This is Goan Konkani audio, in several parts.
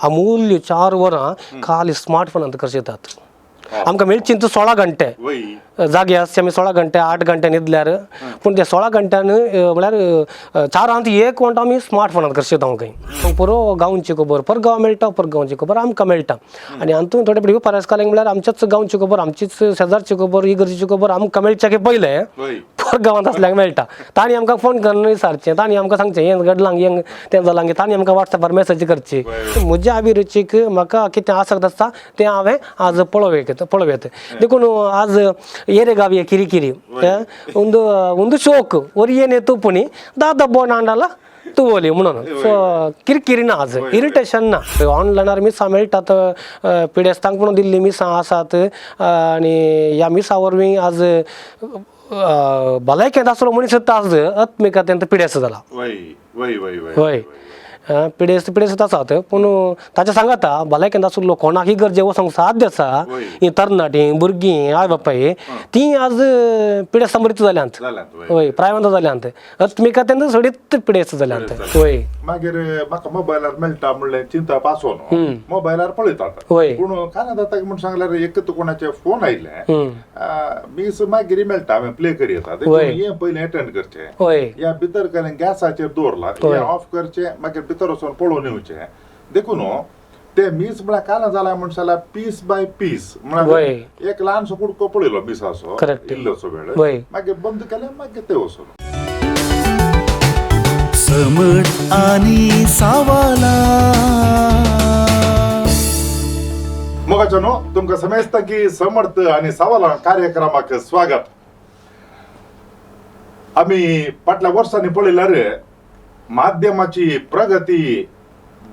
अमूल्य 4 वरां खाली स्मार्ट फोनांत खर्चितात. आमकां मेळची 16 घंटे. जागे आसचे आमी 16 घंटे, 8 घंटे न्हिदल्यार. पूण ते 16 घंट्यान म्हळ्यार चारांत एक वंटो आमी स्मार्ट फोनांत खर्चिता खंय. पुरो गांवची खबर परगांव मेळटा, परगांवची खबर आमकां मेळटा. आनी हातूंत थोडे फावटी विपर्यास म्हळ्यार आमच्याच गांवची खबर, आमचीच शेजारची खबर, इगर्जीची खबर आमकां मेळच्या की पयलें परगांवांत आसल्याक मेळटा. तांणी आमकां फोन करून विचारचें, तांणी आमकां सांगचें हें घडलां, हें तें जालां. तांणी आमकां वॉट्सॅपार मॅसेज करची. म्हज्या अभिरुचीक म्हाका कितें आसक्त आसता तें हांवें आज पळोवंक पळोवयेत. देखून आज ಏರೆ ಗಾವಿಯ ಕಿರಿಕಿರಿ ಒಂದು ಒಂದು ಶೋಕ್ ಒರಿಯೇನೆ ತೂಪುನಿ ದಾದ ಬೋನ್ ಆಂಡಲ ತೂವೊಲಿ म्हणून. सो किरकिरी ना, आज इरिटेशन ना. ऑनलायनार मिसां मेळटात, पिडेस्तांक म्हणून दिल्लीं मिसां आसात. आनी ह्या मिसां वरवीं आज भलायकेंत आसलो मनीस आज आत्मिकतेंत पिडेस्त जाला. वय वय वय वय हय, पिडेस्त पिडेस्त आसात, पूण ताच्या सांगाता भलायकेंत आशिल्लो कोणाकय गरजे वचोंक साध्य आसा. ही तरणाटीं भुरगीं, आवय बापाय तीं आज पिडेस्तां मरीत जाल्यांत. जाल्यांत, वय. हय, प्रायवंत जाल्यांत, आत्मिकतेन सडीत पिडेस्त जाल्यांत, हय. मागीर म्हाका मोबायलार मेळटा म्हणलें चिंतप आसोन मोबायलार पळयतात. पूण कांय जाता म्हूण सांगल्यार एक कोणाचे फोन आयले, मीस मागीर मेळटा, हांवें प्ले करी येता. देखून हें पयलीं एटेंड करचें. ह्या भितर केलें, गॅसाचेर दवरला, हें ऑफ करचें, मागीर भितर वचून पळोवन येवचें. देखून ते मीस म्हळ्यार काल जाल्या म्हण जाल्यार पीस बाय पीस म्हळ्यार एक ल्हानसो कुडको पळयलो मिसाचो इल्लोसो वेळ, मागीर बंद केलें, मागीर ते वचून. समट आणि सावाला. मोगाच्यानो, तुमकां समजता की समर्थ आणि सवाला कार्यक्रमाक स्वागत. आमी फाटल्या वर्सांनी पळयल्यार माध्यमाची प्रगती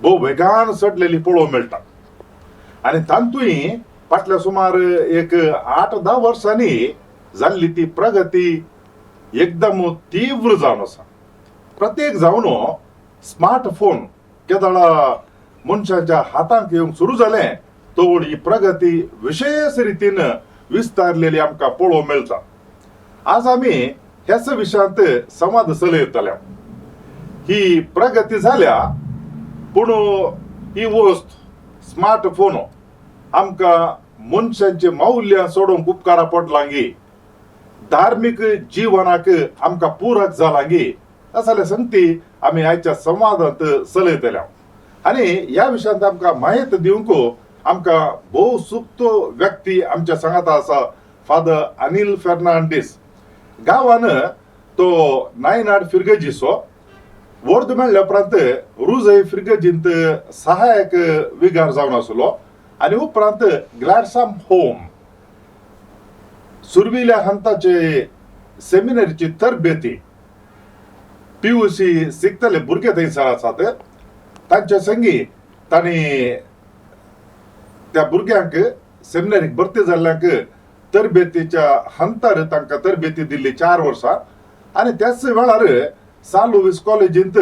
भोव वेगान चडलेली पळोवंक मेळटा. आनी तातूंय फाटल्या सुमार एक 8-10 वर्सांनी जाल्ली ती प्रगती एकदम तीव्र जावन आसा. प्रत्येक जावन स्मार्ट फोन केदळा मनशाच्या हातांक येवंक सुरू जालें, तवळ ही प्रगती विशेष रितीन विस्तारलेली आमकां पळोवंक मेळटा. आज आमी ह्याच विशयांत संवाद चलयतले. ही प्रगती जाल्या, पूण ही वस्त स्मार्ट फोन आमकां मनशांची मौल्यां सोडोवंक उपकारा पडलांगी, धार्मीक जिवनाक आमकां पूरक जालांगी, जाल्यार संगती आमी आयच्या संवादांत चलयतले. आनी ह्या विशयांत आमकां म्हायती दिवंक आमकां भोव सुक्त व्यक्ती आमच्या सांगाता आसा, फादर अनिल फेर्नांडीस. गांवान तो नायनाड फिरगजीचो. वर्द मेळ्ळ्या उपरांत रुजय फिरगजींत सहायक विगार जावन आसलो आनी उपरांत ग्लॅडसाम होम सुर्विल्या हंताचे सेमिनरीची तरबेती पीयूसी शिकतले भुरगे थंयसर आसात, तांच्या संगी तांणी त्या भुरग्यांक, सेमिनरीक भरती जाल्ल्यांक तरबेतीच्या हंतार तांकां तरबेती दिल्ली 4 वर्सां. आनी त्याच वेळार सान लुवीस कॉलेजींत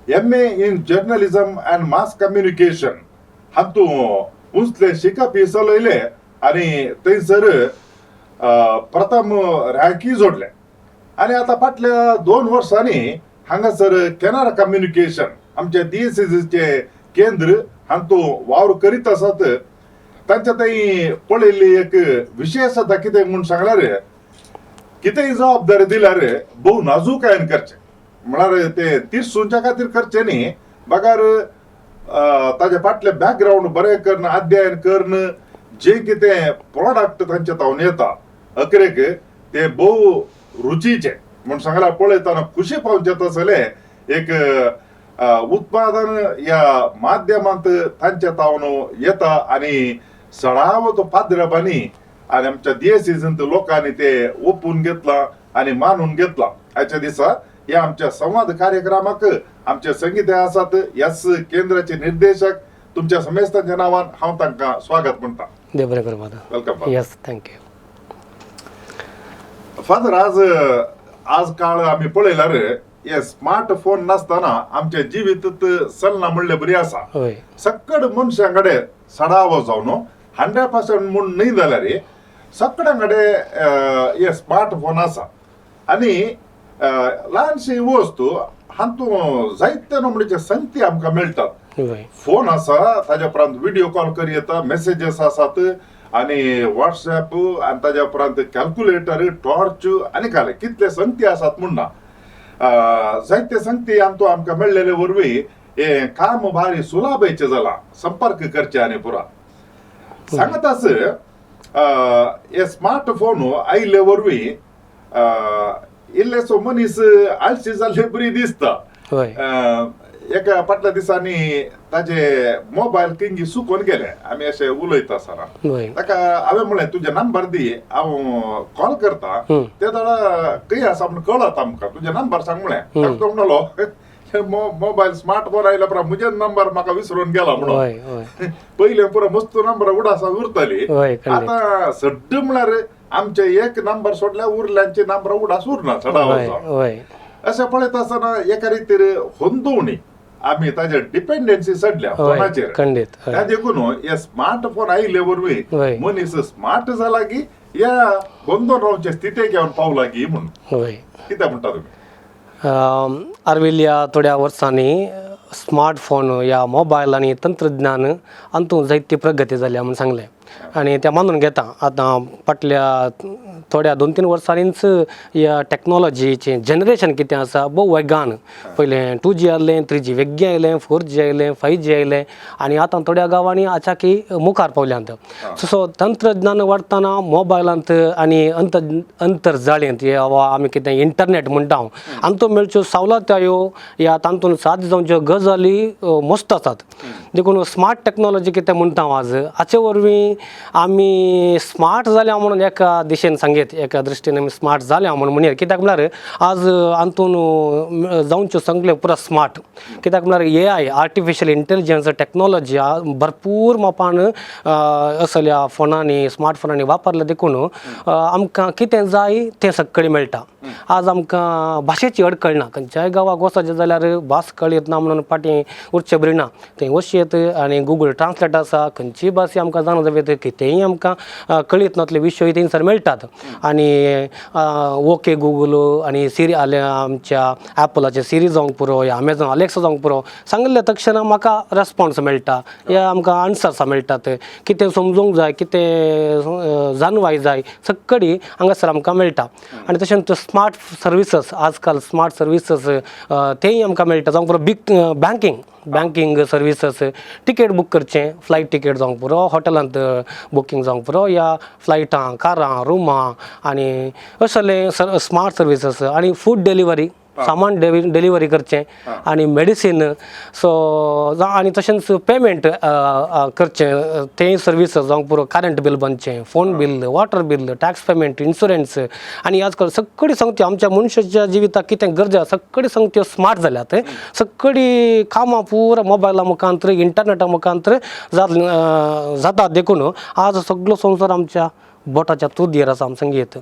MA in Journalism and Mass Communication हातूंत उंचलें शिकप चलयलें आनी थंयसर प्रथम रँकय जोडलें. आनी आतां फाटल्या 2 वर्सांनी हांगासर केनरा कम्युनिकेशन आमच्या डीएससीचे केंद्र हातूंत वावर करीत आसात. तांच्या थंय पळयल्ली एक विशेषता कितें म्हूण सांगल्यार, कितेंय जबाबदारी दिल्यार भोव नाजूकायेन करचें. म्हळ्यार ते तिरसुंच्या खातीर करचें न्ही, बगर ताजे फाटलें बॅकग्रावंड बरें करून, अध्ययन करून जें कितें प्रोडक्ट तांच्या तावन येता, अखेरेक ते भोव रुचीचें म्हूण सांगल्यार पळयतना खुशी पावचें तसलें एक उत्पादन ह्या माध्यमांत तांच्या तावन येता. आनी सळावत पाद्रबांनी आनी आमच्या दियसींत लोकांनी ते ओपून घेतलां आनी मानून घेतलां. आयच्या दिसा ह्या आमच्या संवाद कार्यक्रमाक आमचे संगीत आसात ह्याच केंद्राचे निर्देशक. तुमच्या समेस्तांच्या नांवान हांव तांकां स्वागत म्हणटा. देव बरें करूं father. Welcome. Yes, thank you. Father, आज आज काळ आमी पळयल्यार हे स्मार्ट फोन नासतना आमचे जिवीत चलना म्हणले बरी आसा. सक्कड मनशां कडेन सडावो जावन 100% म्हूण न्हय जाल्यार सगळ्यां कडेन हे स्मार्ट फोन आसा. आनी ल्हानशी वस्तू, हातूंत जायते नमुन्याचे संगती आमकां मेळटात. फोन आसा, ताज्या उपरांत व्हिडिओ कॉल करी येता, मेसेजीस आसात आनी व्हॉट्सॅप आनी ताज्या उपरांत कॅल्क्युलेटर, टॉर्च आनी काले कितले संगती आसात म्हूण ना. जायते संगती आमकां आमकां मेळ्ळेले वरवीं हें काम भारी सुलाभेचें जालां, संपर्क करचें आनी पुरा सांगत आस. हे स्मार्ट फोन आयिल्ले वरवीं इल्लेसो मनीस आळशी जाल्ले बरी दिसता. एका फाटल्या दिसांनी ताजे मोबायल किंगी सुकोन गेले, आमी अशें उलयता आसतना ताका हांवें म्हणलें, तुजें नंबर दी, हांव कॉल करता, ते दाडा खंय आसा म्हूण कळत आमकां, तुजें नंबर सांग म्हणलें. ताका तो म्हणलो, मोबायल स्मार्ट फोन आयल्या उपरांत म्हजेच नंबर म्हाका विसरून गेला म्हणून. पयलें पुरो मस्त नंबर उडासा उरताली, आतां सड्ड म्हळ्यार आमचे एक नंबर सोडल्यार उरल्यांचे नंबर उडास उरना चडावचो. अशें पळयत आसतना एका रितीर होंदोवणी आमी ताजेर डिपेंडन्सी चडल्या फोनाचेर. त्या देखून हे स्मार्ट फोन आयिल्ले वरवीं मनीस स्मार्ट जाला की ह्या गोंदोन रावचे स्थितीक येवन पावला की म्हणून कितें म्हणटा तुमी? आर्विल्ल्या थोड्या वर्सांनी स्मार्ट फोन ह्या मोबायल आनी तंत्रज्ञान हातूंत जायती प्रगती जाल्या म्हूण सांगलें आनी तें मानून घेता. आतां फाटल्या थोड्या 2-3 वर्सांनीच ह्या टॅक्नोलॉजीचें जनरेशन कितें आसा भोव वेगान, पयलें 2G आसलें, 3G वेग्गें आयलें, 4G आयलें, 5G आयलें आनी आतां थोड्या गांवांनी आचाकी मुखार पावल्यांत. सो तंत्रज्ञान वाडटना मोबायलांत आनी अंतर्जाळेंत वा आमी कितें इंटरनेट म्हणटा हातूंत मेळच्यो सवलत्यायो ह्या तातूंत साध्य जावच्यो गजाली मस्त आसात. देखून स्मार्ट टॅक्नोलॉजी कितें म्हणटा आज हाचे वरवीं आमी स्मार्ट जाल्या म्हणून एका दिशेन सांगीत, एका दृश्टीन आमी स्मार्ट जाल्या म्हणून म्हणया. कित्याक म्हळ्यार आज हातूंत जावच्यो सगळें पुरा स्मार्ट, कित्याक म्हळ्यार AI artificial intelligence technology भरपूर मापान असल्या फोनांनी स्मार्ट फोनांनी वापरल्या देखून आमकां कितें जाय तें सगळें मेळटा. आज आमकां भाशेची अडकळ ना, खंयच्याय गांवाक वचचें जाल्यार भास कळयत ना म्हणून फाटीं उरचें बरी ना, थंय वचयेत आनी गुगल ट्रान्सलेट आसा, खंयचीय भास आमकां जाणा जावं कितेंय आमकां कळयत नासले विशय थंयसर मेळटात. आनी ओके गुगल आनी सिरी आमच्या एपलाचे सिरी जावंक पुरो या अमेझॉन अलेक्सा जावंक पुरो, सांगिल्ल्या तक्षणा म्हाका रेस्पोन्स मेळटा या आमकां आन्सर्स मेळटात. कितें समजूंक जाय, कितें जाणवाय जाय सगळी हांगासर आमकां मेळटा. आनी तशेंच स्मार्ट सर्विसस, आजकाल स्मार्ट सर्विसस तेंय आमकां मेळटा, जावंक पुरो big banking banking services, ticket book करचें, फ्लायट तिकेट जावंक पुरो, हॉटेलांत बुकींग जावंक पुरो या फ्लायटां, कारां, रुमां आनी असले स्मार्ट सर्विसस आनी फूड डिलिव्हरी, सामान डिलिव्हरी करचें आनी मेडिसीन सो आनी तशेंच पेमेंट करचें तेंय सर्विसस जावंक पुरो, करंट बील बांदचें, phone bill, water bill, tax payment, insurance आनी आजकाल सगळी संगत्यो आमच्या मनशाच्या जिविताक कितें गरज आसा सगळी संगत्यो स्मार्ट जाल्यात. सगळी कामां पुरा मोबायला मुखांतर इंटरनेटा मुखांतर जातात. देखून आज सगळो संवसार आमच्या बोटाच्या तुदयेर आसा, आम संगीत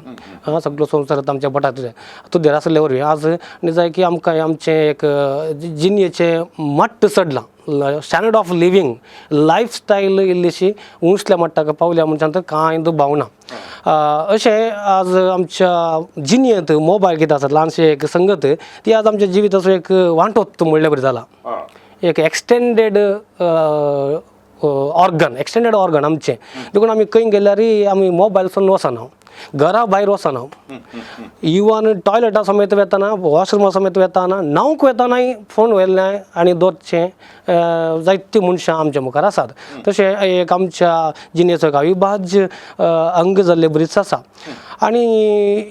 सगळो संवसार आमच्या बोटाच्या तुदयेर आसले वरवीं आज निजाय की आमकां आमचें एक जिणेचें मट्ट चडलां, स्टँडर्ड ऑफ लिवींग लायफस्टायल इल्लीशी उंचल्या मट्टाक पावल्या म्हणच्यान कांय दुबाव ना. अशें आज आमच्या जिणेंत मोबायल कितें आसा ल्हानशें एक संगत ती आज आमच्या जिविताचो एक वांटोत म्हणल्यार बरी जाला, एक एक्सटेंडेड ऑर्गन, एक्सटेंडेड ऑर्गन आमचें. देखून आमी खंय गेल्यार आमी मोबायल सोडून वचना, घरा भायर वचना, इवन टॉयलेटा समेत वेतना, वॉशरुमा समेत वेतना, न्हावंक वेतनाय फोन व्हेल्ले आनी दवरचें जायतीं मनशां आमच्या मुखार आसात. तशें एक आमच्या जिणेचो एक अविभाज्य अंग जाल्ले बरीच आसा. आनी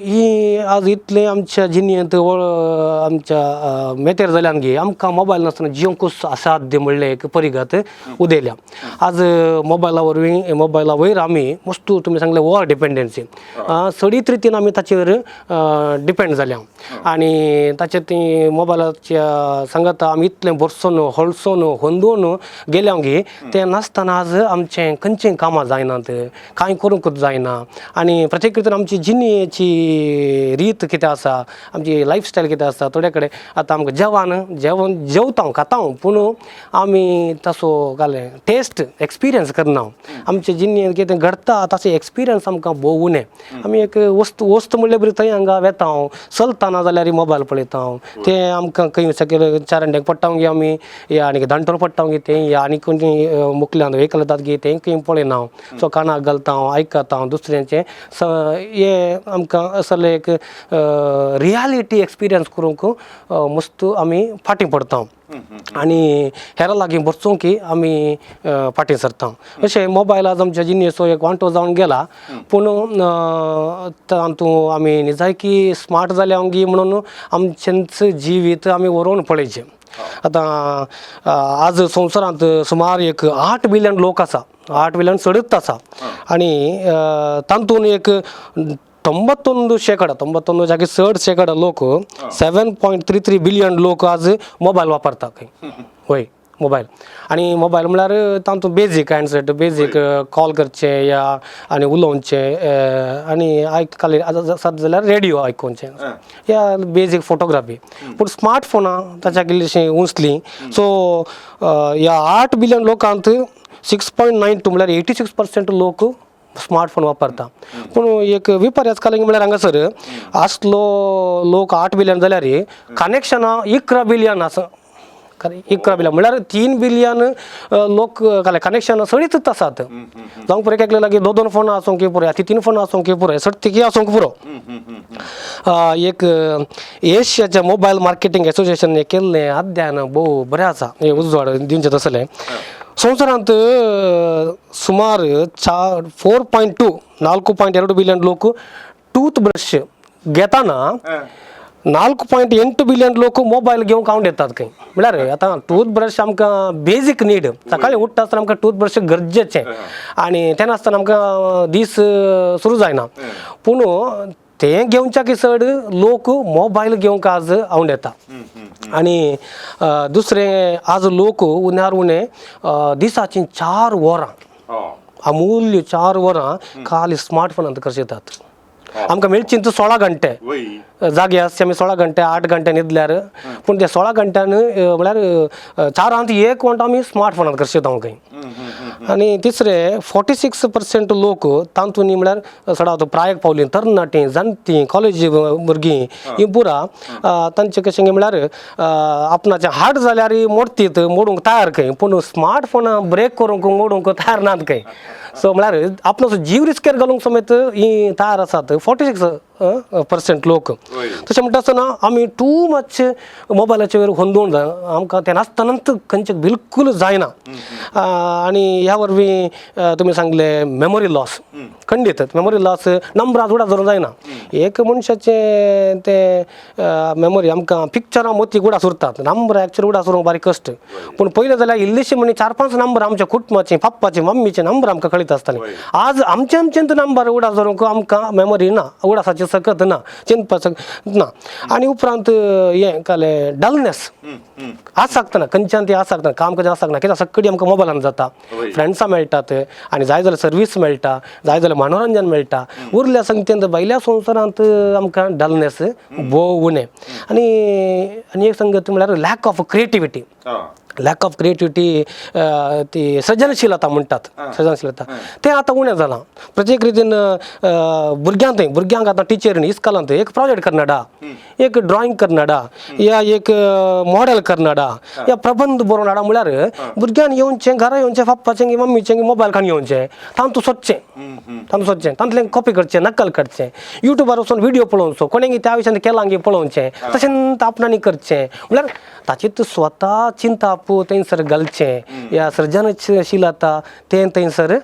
ही आज इतलें आमच्या जिणेंत आमच्या मेतेर जाल्यान गी आमकां मोबायल नासतना जिवंकूच असाध्य म्हणलें एक परिगत उदयल्या. आज मोबायला वरवीं मोबायला वयर आमी मस्तू तुमी सांगलें ओवर डिपेंडन्सी चडीत रितीन आमी ताचेर डिपेंड जाल्या आनी ताचेर ती मोबायलाच्या सांगाता आमी इतलें भरसून हळसून होंदून गेल्या गी तें नासतना आज आमचें खंयचें कामां जायनात, कांय करूंकच जायना आनी प्रत्येक रितीन आमची आमची जिणेची रीत कितें आसा, आमची लायफस्टायल कितें आसा, थोडे कडेन आतां आमकां जेवण जेवण जेवता खाता, पूण आमी तसो घालें टेस्ट एक्सपिरियन्स करना. आमचे जिणेंत कितें घडटा ताचो एक्सपिरियन्स आमकां भोव उणें. आमी एक वस्तू वस्तू म्हणल्यार बरी थंय हांगा वेता, चलतना जाल्यार मोबायल पळयता. तें आमकां खंय सकयल चारंड्याक पडटा गे आमी, या आनी दांटोर पडटा गे तें, या आनी खंयची मुखल्यान व्हेकल येतात गे तें खंय पळयना. सो कानाक घालता, आयकता दुसऱ्यांचें. हें आमकां असले एक रियालिटी एक्सपिरियन्स करूंक मस्त आमी फाटीं पडटा आनी हेरां लागीं बसूंक की आमी फाटीं सरता. अशें मोबायल आज आमच्या जिणेचो एक वांटो जावन गेला, पूण तातूंत आमी निजायकी स्मार्ट जाल्या गी म्हणून आमचेंच जिवीत आमी व्हरोवन पळयचें. आतां आज संवसारांत सुमार एक 8 बिलियन लोक आसा, 8 बिलियन चडूच आसा. आनी तातूंत एक 91%, 91 जागे चड शेंकडा लोक, 7.33 बिलियन लोक आज मोबायल वापरता खंय. वय मोबायल, आनी मोबायल म्हळ्यार तातूंत बेजीक हँडसेट, बेजीक कॉल करचें या आनी उलोवचें, आनी आयकले आसत जाल्यार रेडियो आयकुचें या बेजीक फोटोग्राफी. पूण स्मार्ट फोनां ताच्या इल्लीशीं उंचलीं. सो ह्या 8 बिलियन लोकांत 6.92 म्हळ्यार 86% लोक स्मार्टफोन वापरता. पूण एक विपर्यास काल म्हळ्यार हांगासर आसलो लोक 8 बिलियन जाल्यार कनेक्शनां 11 बिलियन आसा. 11 बिलियन म्हळ्यार 3 बिलियन लोक कनेक्शन सगळींच आसात. जावंक पुरो, एक लागीं 2-2 फोन आसूंक पुरो, 3 फोन आसूंक पुरो, सडतिकी आसूंक पुरो. एक एशियाच्या मोबायल मार्केटींग एसोसिएशन केल्लें अध्ययन भोव बरें आसा, हें उजवाड दिवचें तसलें. संवसारांत सुमार 4.2 4.2 बिलियन लोक टूथ ब्रश घेताना 4.8 बिलियन लोक मोबायल घेवंक आवड येतात खंय. म्हळ्यार आतां टूथ ब्रश आमकां बेजीक नीड, सकाळीं उठ्ठा आसतना आमकां टूथ ब्रश गरजेचें आनी तें नासतना आमकां दीस सुरू जायना. पूण तें घेवच्याक चड लोक मोबायल घेवंक आज आवड येता. आनी दुसरें, आज लोक उण्यार उणें दिसाचीं 4 वरां, अमूल्य 4 वरां खाली स्मार्टफोनांत खर्चितात. आमकां मेळची 16 घंटे जागे आसचे आमी, 16 घंटे 8 घंटे न्हिदल्यार, पूण ते 16 घंट्यान म्हळ्यार 4 1 घंटो आमी स्मार्टफोनांत खर्चिता खंय. आनी तिसरें, 46% लोक तातूंत म्हळ्यार चडावत प्रायक पावलीं तरणाटीं, जाणटीं, कॉलेजी भुरगीं हीं पुरा तांचें कशें म्हळ्यार आपणाचें हार्ट जाल्यार मोडतीत, मोडूंक तयार खंय, पूण स्मार्टफोनां ब्रेक करूंक मोडूंक तयार नात खंय. सो म्हळ्यार आपणाचो जीव रिस्केर घालूंक समेत हीं तयार आसात 46% लोक. तशें म्हणटा आसतना आमी टू मच मोबायलाचेर होंदून जाय, आमकां तें नासतनाच खंयचें बिलकूल जायना. आनी ह्या वरवीं तुमी सांगले मेमोरी लॉस, खंडीत मेमोरी लॉस, नंबरां उडा धरूंक जायना. एक मनशाचें तें मेमोरी, आमकां पिक्चरां मोती उडास उरतात, नंबर एक्चुअली उडास उरूंक बारीक कश्ट. पूण पयलें जाल्यार इल्लीशी म्हणी 4-5 नंबर आमच्या कुटुंबाची, पप्पाची, मम्मीचे नंबर आमकां कळीत आसताले. आज आमचे आमचें नंबर उडास धरूंक आमकां मेमोरी ना, उडासाची सकत ना, चिंतपाचो ना. आनी उपरांत हें कालें डलनेस आसकतना, खंयच्यान ती आसकतना, काम करचें आसकना, कित्याक सगळी आमकां मोबायलान जाता, फ्रेंड्सां मेळटात आनी जाय जाल्यार सर्वीस मेळटा, जाय जाल्यार मनोरंजन मेळटा. उरल्या संगतीन भायल्या संवसारांत आमकां डलनेस भोव उणें. आनी आनी एक संगत म्हळ्यार lack of creativity. Lack of creativity, ती सृजनशीलता म्हणटात, सृजनशीलता तें आतां उणें जालां. प्रत्येक रितीन भुरग्यांक थंय भुरग्यांक आतां टिचरीन इस्कॉलांत एक प्रोजेक्ट करनाडा, एक ड्रॉइंग करनाडा या एक मॉडेल करनाडा या प्रबंध बरोवन हाडा म्हळ्यार भुरग्यान येवचें, घरा येवचें, पप्पाचें मम्मीचें मोबायल काडून येवचें, तांतू सोदचें, तांतू सोदचें, तांतलें कॉपी करचें, नक्कल करचें, युट्यूबार वचून व्हिडियो पळोवचो, कोणें त्या विशयान केलां गी पळोवचें, तशेंच आपणांनी करचें. म्हळ्यार ताचें स्वता चिंताप थंयसर घालचें या सृजनशीलता तें थंयसर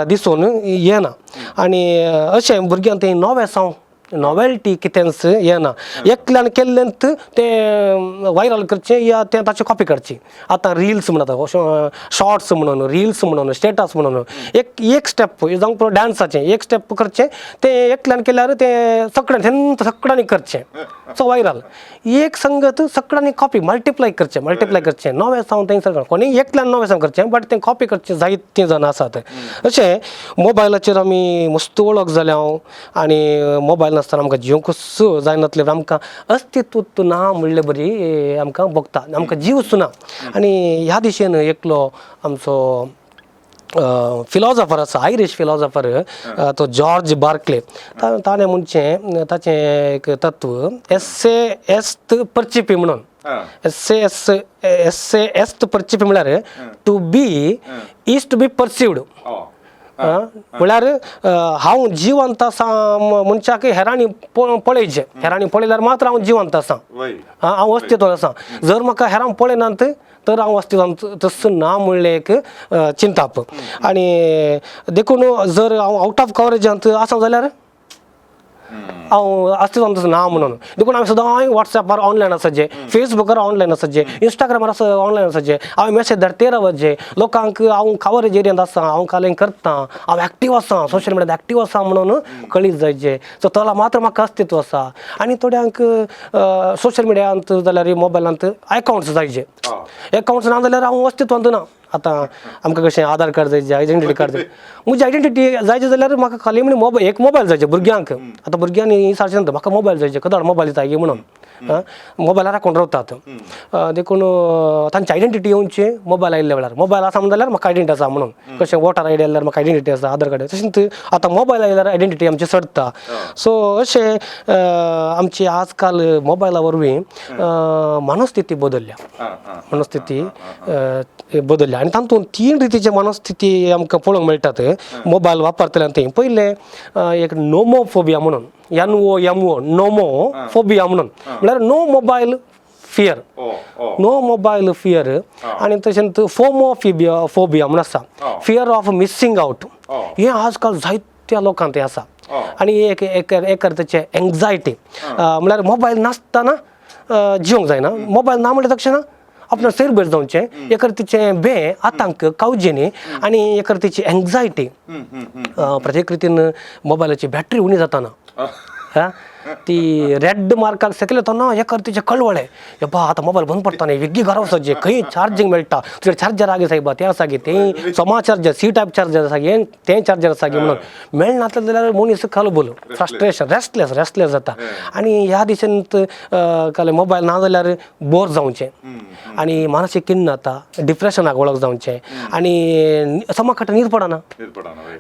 दिसून येना. आनी अशें भुरग्यांक तें नवें साव नॉवेल्टी कितेंच येना. एकल्यान केल्लेंत तें वायरल करचें या तें ताचें कॉपी करची. आतां रिल्स म्हणटा, शॉर्ट्स म्हणून, रिल्स म्हणून, स्टेटस म्हणून, एक एक स्टेप जावं पुरो डांसाचें एक स्टेप करचें, तें एकल्यान केल्यार तें सगळ्यान सगळ्यांनी करचें, सो वायरल. एक संगत सगळ्यांनी कॉपी मल्टिप्लाय करचें, मल्टिप्लाय करचें, नवें सावन तें सगळें कोणी एकल्यान नवें सावन करचें, बट तें कॉपी करचें जायतीं जाणां आसात. अशें मोबायलाचेर आमी मस्त वळख जाल्या हांव आनी मोबायल नासतना आमकां जिवंकूच जायनातलें, आमकां अस्तित्व ना म्हणले बरी आमकां भोगता, आमकां जीवच ना. आनी ह्या दिशेन एकलो आमचो फिलॉजॉफर आसा, आयरीश फिलॉजॉफर, तो जॉर्ज बार्कले, ताणें म्हणचें ताचें एक तत्व एस्से एस्त परचिपी म्हणून. एस्से एस एस्से एस्त परचिपी म्हळ्यार to be is to be perceived. म्हळ्यार हांव जिवंत आसा मनशाक हेरांनी पळयचें, हेरांनी पळयल्यार मात्र हांव जिवंत आसा, हांव अस्तित्वांत आसा. जर म्हाका हेरांक पळयनात तर हांव अस्तित्वांत तस ना म्हणलें एक चिंताप. आनी देखून जर हांव आवट ऑफ कवरेजांत आसा जाल्यार हांव अस्तित्वांत ना म्हणून. देखून आमी सदांय वॉट्सॅपार ऑनलायन आसाचे, फेसबुकार ऑनलायन आसाचे, इंस्टाग्रामार आसा ऑनलायन आसाचे, हांव मॅसेज धाडते रावचे लोकांक, हांव कवरेज एरियांत आसा, हांव कालें करता, हांव एक्टीव आसा, सोशल मिडियार एक्टीव आसा म्हणून कळीत जायचे. सो तोला मात्र म्हाका अस्तित्व आसा. आनी थोड्यांक सोशल मिडियांत जाल्यार मोबायलांत एकावंट्स जायचे, एकावंट्स ना जाल्यार हांव अस्तित्वांत ना. आतां आमकां कशें आधार कार्ड जायचे, आयडेंटिटी कार्ड जाय, म्हजी आयडेंटिटी जायचे जाल्यार म्हाका खाली म्हण मोबायल, एक मोबायल जायचे भुरग्यांक. आतां भुरग्यांनी सारचें म्हाका मोबायल जायचे, कदाळ मोबायल दिता म्हणून मोबायलार राखून रावतात. देखून तांची आयडेंटिटी येवची मोबायल आयिल्ल्या वेळार, मोबायल आसा म्हणून जाल्यार म्हाका आयडेंटिटी आसा म्हणून, कशें वोटर आयडी आयल्यार म्हाका आयडेंटिटी आसा, आधार कार्ड, तशेंच आतां मोबायल आयल्यार आयडेंटिटी आमची चडटा. सो अशें आमची आजकाल मोबायला वरवीं मनस्थिती बदलल्या, मनस्थिती बदलल्या. आनी तातूंत तीन रितीचे मनस्थिती आमकां पळोवंक मेळटात मोबायल वापरतल्यान. थंय पयलें एक नोमोफोबिया म्हणून, NOMO, nomophobia म्हणून, म्हळ्यार no mobile fear, no mobile fear. आनी तशेंच फोमोफिबिया फोबिया म्हूण आसा, फियर ऑफ मिसींग आवट. हें आजकाल जायत्या लोकांक तें आसा. आनी एक एक एक तरेचें एंग्जायटी, म्हळ्यार मोबायल नासतना जिवंक जायना, मोबायल ना म्हणल्यार तक्षणा आपणा सैर भर जावचें, एक तिचें बें आतांक कावजेनी आनी एक तिची एंग्जायटी. प्रत्येक रितीन मोबायलाची बॅटरी उणी जाताना ती रेड मार्काक सकयल येता ना, एका तिचे कळवळे, यब्बा आतां मोबायल बंद पडटा न्ही, वेगळी घरा वचचे, खंय चार्जींग मेळटा, तुजे चार्जर आगे सायबा तें आसा गे, तें समा चार्जर, सी टायप चार्जर आसा गे, तें चार्जर आसा गे म्हणून मेळनासलें जाल्यार मनीस कलबल, फ्रस्ट्रेशन, रेस्टलेस रेस्टलेस जाता. आनी ह्या दिशेन काल मोबायल ना जाल्यार बोर जावचें आनी मानसीक किन्न जाता, डिप्रेशनाक वळख जावचें आनी समा खाट न्हीद पडना,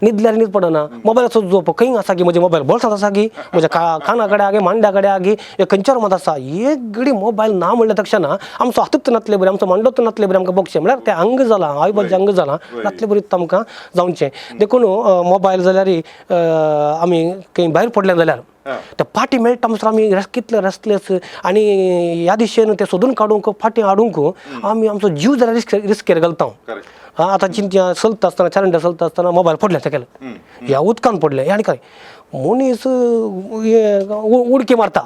न्हिदल्यार न्हीद पडना, मोबायलाचो झोप खंय आसा गी, म्हजे मोबायल बोल्सांत आसा गी, म्हज्या काना कडेन आगे, मांड्या कडेन आगे, खंयच्या रुमांत आसा, एक घडी मोबायल ना म्हणल्यार तक्षणा आमचो हातूच नातले बरी, आमचो मांडोच नातले बरी आमकां बगचें, म्हळ्यार तें अंग जालां, आवय अंग जालां नातले बरी आमकां जावचें. देखून मोबायल जाल्यार आमी खंय भायर पडले जाल्यार ते फाटीं मेळटा म्हणसर आमी कितले रेस्टलेस आनी ह्या दिशेन ते सोदून काडूंक फाटीं हाडूंक आमी आमचो जीव जाल्यार रिस्केर घालता. आतां चिंत्या चलता आसतना, चारंड्या चलता आसतना मोबायल पडले सकयल, ह्या उदकान पडलें, आनी काय मनीस उडकी मारता,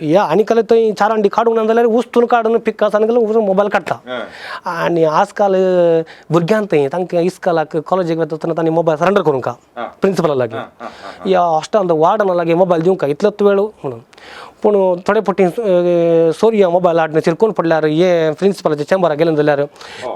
ह्या आनी काल थंय चारांडी काडूंक ना जाल्यार उस्तून काडून पिक्का आसा आनी मोबायल काडटा. आनी आजकाल भुरग्यांक थंय तांकां इस्कॉलाक कॉलेजीक वता आसतना तांणी मोबायल सरेंडर करूंक प्रिंसिपला लागीं या हॉस्टेलांत वार्डना लागीं मोबायल दिवंक इतलोच वेळ म्हणून. पूण थोडे फावटी सोरया मोबायल हाडून शिरकून पडल्यार हे प्रिंसिपलाच्या चेंबराक गेले जाल्यार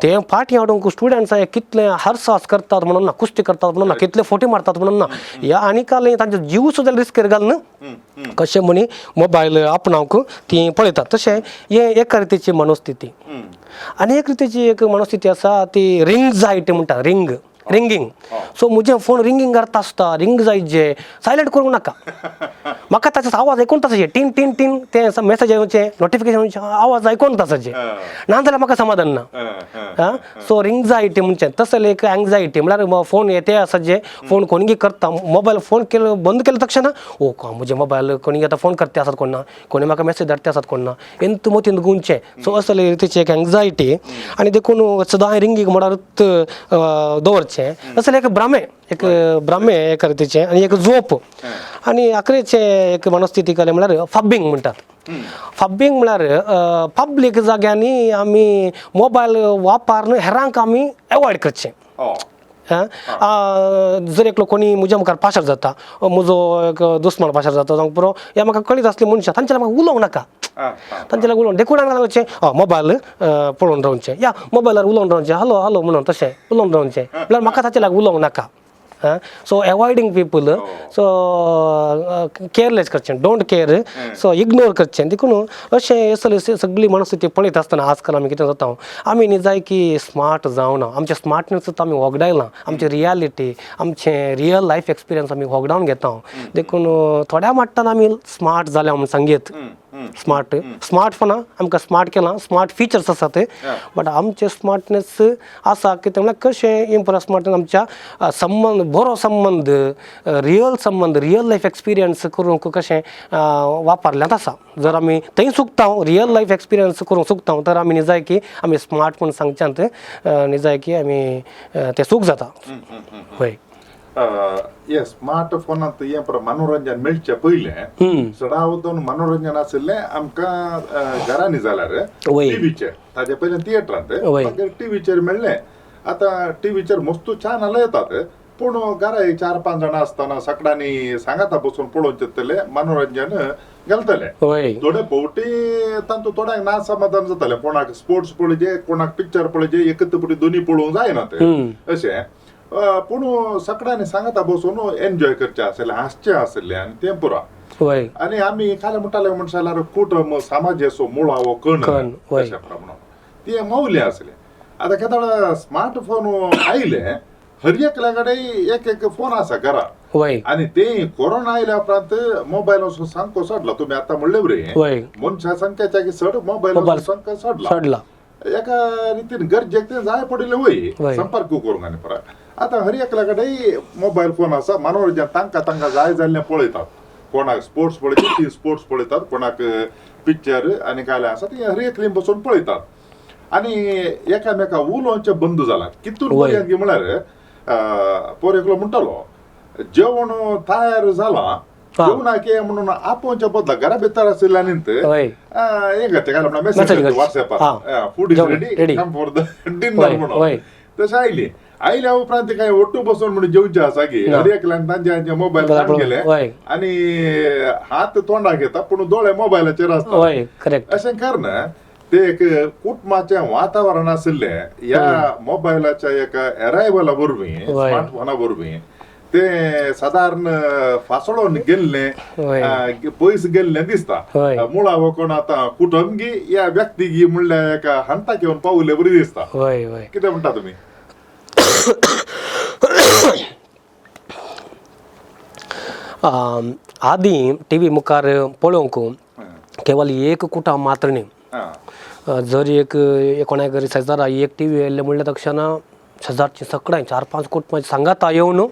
ते फाटीं हाडूंक स्टुडंट्स कितले हरसास करतात म्हणून ना, कुस्ती करतात म्हणून ना, कितले फोटी मारतात म्हणून ना, ह्या आनी काल तांचे जीव सुद्दां रिस्केर घालून कशें म्हणी मोबायल आपणावंक ती पळयतात. तशें हें एका रितीची मनस्थिती. आनी एक रितीची एक मनस्थिती आसा ती रिंगजायटी म्हणटा, रिंग रिंगींग. सो म्हजें फोन रिंगींग करता आसता, रिंग जायचे, सायलंट करूंक नाका म्हाका, ताचो आवाज आयकून आसाचे, टीन टीन टीन ते मेसेज येवचे, नोटिफिकेशन येवचे, आवाज आयकून आसाचे, ना जाल्यार म्हाका समाधान ना. सो रिंगजायटी म्हणचें तसलें एक एंग्जायटी, म्हळ्यार फोन येते आसाचे, फोन कोणगी करता, मोबायल फोन केलो बंद केलो तक्षणा ओ म्हजे मोबायल कोणी आतां फोन करते आसात कोण ना, कोणी म्हाका मेसेज धाडटे आसात कोण ना, एंत मतींत गुंचें. सो असले रितीची एक एंग्जायटी. आनी देखून सदांय रिंगींग म्हळ्यारूच दवरचें. रावचें असलें एक भ्रमे, एक भ्रमे एका रितीचें आनी एक जोप. आनी आखरेचें एक मनस्थिती कलें म्हळ्यार फब्बींग म्हणटात. फब्बींग म्हळ्यार पब्लीक जाग्यांनी आमी मोबायल वापरून हेरांक आमी एवॉयड करचें. जर एकलो कोणी म्हज्या मुखार पाशार जाता, म्हजो एक दुस्मान पाशार जाता जावंक पुरो, या म्हाका कळीत आसली मनशां, तांच्या म्हाका उलोवंक नाका, तांच्या लागून उलोवंक देखून हांगा वचचें, मोबायल पळोवन रावचें या मोबायलार उलोवन रावचें, हॅलो हॅलो म्हणून तशें उलोवन रावचें, म्हळ्यार म्हाका ताचे लागून उलोवंक नाका. So avoiding people, so careless करचें, don't care, so ignore करचें. देखून अशें असले सगळी मनस्थिती पळयत आसतना आजकाल आमी कितें जाता, आमी न्ही जाय की स्मार्ट जावना, आमचें स्मार्टनेस आमी वगडायलां, आमची रियालिटी, आमचें रियल लायफ एक्सपिरियन्स आमी वगडावन घेता. देखून थोड्या मट्टान आमी स्मार्ट जाल्या म्हूण सांगयत. स्मार्ट स्मार्टफोनां आमकां स्मार्ट केलां, स्मार्ट फिचर्स आसात, बट आमचें स्मार्टनेस आसा कितें म्हळ्यार कशें इम्प्रूव स्मार्टनेस आमच्या संबंद, बरो संबंद, रियल संबंद, रियल लायफ एक्सपिरियन्स करूंक कशें वापरल्यांत आसा. जर आमी थंय चुकता, रियल लायफ एक्सपिरियन्स करूंक चुकता, तर आमी न्ही जाय की आमी स्मार्ट म्हूण सांगच्यांत न्ही जाय की आमी तें चूक जाता. हय. हे स्मार्ट फोनांत हें मनोरंजन मेळचें पयलें चडावत मनोरंजन आशिल्लें आमकां घरांनी जाल्यार टिवीचेर, ताजे पयलें थिएटरांत, मागीर टिवीचेर मेळ्ळें. आतां टिवीचेर मस्त चॅनल येतात, पूण घरा 4-5 जाणां आसतना सगळ्यांनी सांगाता बसून पळोवचें जातलें, मनोरंजन घालतले. थोडे भोवटी तांतूं थोड्यांक ना समाधान जातालें, कोणाक स्पोर्ट्स पळोवचे, कोणाक पिक्चर पळोवचे, एकच पटी दोनी पळोवंक जायना ते अशें. पूण सगळ्यांनी सांगाता बसून एन्जॉय करचें आसलें, हांसचें आसलें आनी तें पुरो. आनी आमी काल म्हणटाले म्हण जाल्यार कुटुंब समाजाचो मुळावो कण अशें प्रमाण तें मौल्य आसलें. आतां केदळ स्मार्ट फोन आयले, हर एकल्या कडेन एक एक फोन आसा घरा. आनी ते कोरोना आयल्या उपरांत मोबायलाचो सामको चडला, तुमी आतां म्हणले बरी मनशा संख्याच्या चड मोबायलाचो संख्या चडला. एका रितीन गरजेक तें जाय पडिल्लें वय संपर्क करूंक. आनी परत आतां हर एकल्या कडेन मोबायल फोन आसा, मनोरंजन तांकां तांकां जाय जाल्लें पळयतात, कोणाक स्पोर्ट्स पळयतात ती स्पोर्ट्स पळयतात, कोणाक पिक्चर आनी कांय आसा ती हर एकली बसून पळयतात. आनी एकामेका उलोवचें बंद जालां. कितून पर्यंत म्हळ्यार पोर एकलो म्हणटालो जेवण तयार जालां जेवणाक ये म्हणून आपोवच्या बदला घरा भितर आशिल्ल्यान हें करचें काय म्हणल्यार message व्हॉट्सएपार, food is ready, come for the dinner म्हणून. तशें आयली, आयल्या उपरांत काय ಒಟ್ಟು बसून म्हणून जेवचें आसा की हर एकल्यान तांचे मोबायल काडून गेले आनी हात तोंडाक येता पूण दोळे मोबायलाचेर आसता. अशें कारण ते एक कुटुंबाचें वातावरण आशिल्लें ह्या मोबायलाच्या एका एरायवला वरवीं, स्मार्टफोना वरवीं ते सादारण फासळोन गेल्लें, पयस गेल्लें दिसता. मुळावो कोण आतां कुटुंबगी या व्यक्तिगी म्हणल्यार एका हंताक येवन पावले बरी दिसता. कितें म्हणटा तुमी? आदीं टी व्ही मुखार पळोवंक केवल एक कुटुंब मात्र न्ही, जर एक कोणाक शेजारा एक टी व्ही आयिल्लें म्हणल्यार तक्षणा शेजारचीं सगळ्यां 4-5 कुटुंबां सांगाता येवन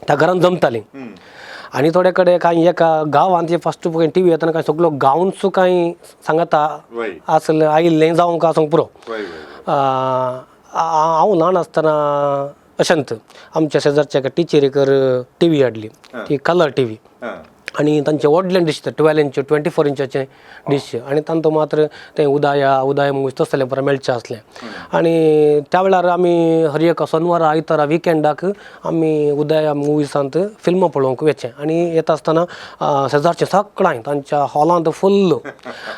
त्या घरान जमतालीं. आनी थोडे कडेन कांय एका गांवांत फस्ट टी व्ही येतना कांय सगळो गांवचो कांय सांगाता आसलें आयिल्लें जावंक आसूंक पुरो. हांव ल्हान आसतना अशेंच आमच्या शेजारच्या एका टिचरीक टी व्ही हाडली, ती कलर टी व्ही, आनी तांचें व्हडलें डीश 12 इंच 24 इंचाचें डीश, आनी तांतूं मात्र तें उदया उदय मुवीस तसलें पुरो मेळचें आसलें. आनी त्या वेळार आमी हर एक सोनवारा आयतारा विकेंडाक आमी उदया मुवीसांत फिल्मां पळोवंक वचचें. आनी येता आसतना शेजारचें सगळ्यांक तांच्या हॉलांत फुल्ल,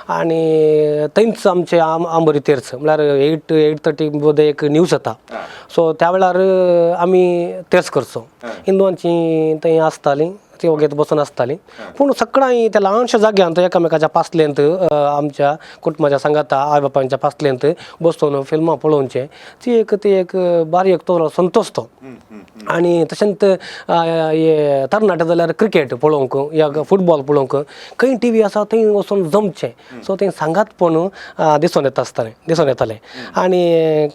आनी थंयच आमचें आंबरी तेर्स म्हळ्यार 8-8:30 बोधे एक न्यूज येता, सो त्या वेळार आमी तेर्स करचो. हिंदवांची थंय आसतालीं, ती वगेत बसून आसतालीं, पूण सगळ्यां त्या ल्हानशा जाग्यांत एकामेकाच्या पासलेंत आमच्या कुटुंबाच्या सांगाता आवय बापायच्या पासलेंत बसून फिल्मां पळोवचें, ती एक ती एक बारीक तो संतोश तो. आनी तशेंच हे तरणाटे जाल्यार क्रिकेट पळोवंक या फुटबॉल पळोवंक खंय टी व्ही आसा थंय वचून जमचें, सो थंय सांगातपण दिसून येता आसतालें, दिसून येतालें. आनी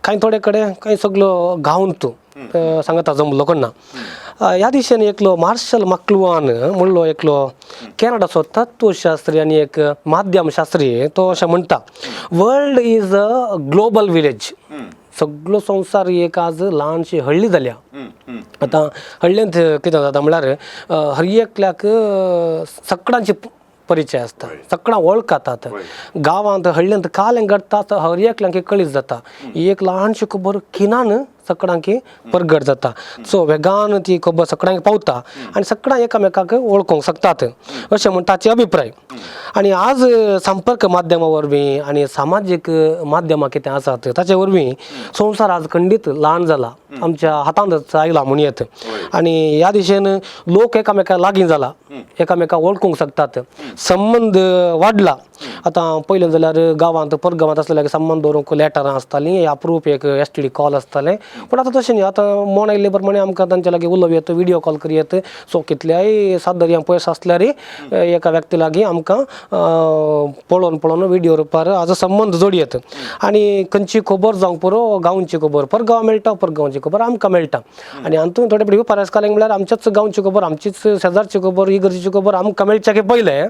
कांय थोडे कडेन कांय सगळो गांवांत सांगाता जमलो कोण ना. ह्या दिशेन एकलो मार्शल मक्लुआन म्हणलो एकलो कॅनडाचो तत्वशास्त्री आनी एक माध्यमशास्त्री, तो अशें म्हणटा, world is a global village. सगळो संवसार एक आज ल्हानशी हळ्ळी जाल्या. आतां हळ्ळेंत कितें जाता म्हणल्यार हर एकल्याक सगळ्यांची परिचय आसता, सगळ्यां वळखतात. गांवांत हळ्ळेंत कालें घडटा हर एकल्यांक कळीत जाता. एक ल्हानशी खबर खिणान सगळ्यांक परगट जाता. सो वेगान ती खबर सगळ्यांक पावता आनी सगळ्यां एकामेकाक वळखूंक शकतात अशें म्हण ताचे अभिप्राय. आनी आज संपर्क माध्यमा वरवीं आनी सामाजीक माध्यमां कितें आसात ताचे वरवीं संवसार आज खंडीत ल्हान जाला, आमच्या हातांतच आयला म्हणूं येत. आनी ह्या दिशेन लोक एकामेका लागीं जाला, एकामेकाक वळखूंक शकतात, संबंद वाडला. आतां पयलें जाल्यार गांवांत परगांवांत आसलेल्या संबंद दवरूंक लेटरां आसतालीं, अप्रूप एक एसटीडी कॉल आसतालें. पूण आतां तशें न्ही, आतां मोन आयिल्ले प्रमाणे आमकां तांचे लागीं उलोवं येता, व्हिडियो कॉल करूं येता. सो कितल्याय सात दर्या पयस आसल्यार एका व्यक्ती लागीं आमकां पळोवन पळोवन व्हिडियो रुपार आज संबंद जोडयेत. आनी खंयची खबर जावंक पुरो, गांवची खबर परगांव मेळटा, परगांवची खबर आमकां मेळटा. आनी हातूंत थोडे फावटी विपरास कालें म्हणल्यार आमच्याच गांवची खबर, आमचीच शेजारची खबर, इगर्जेची खबर आमकां मेळच्या की पयलें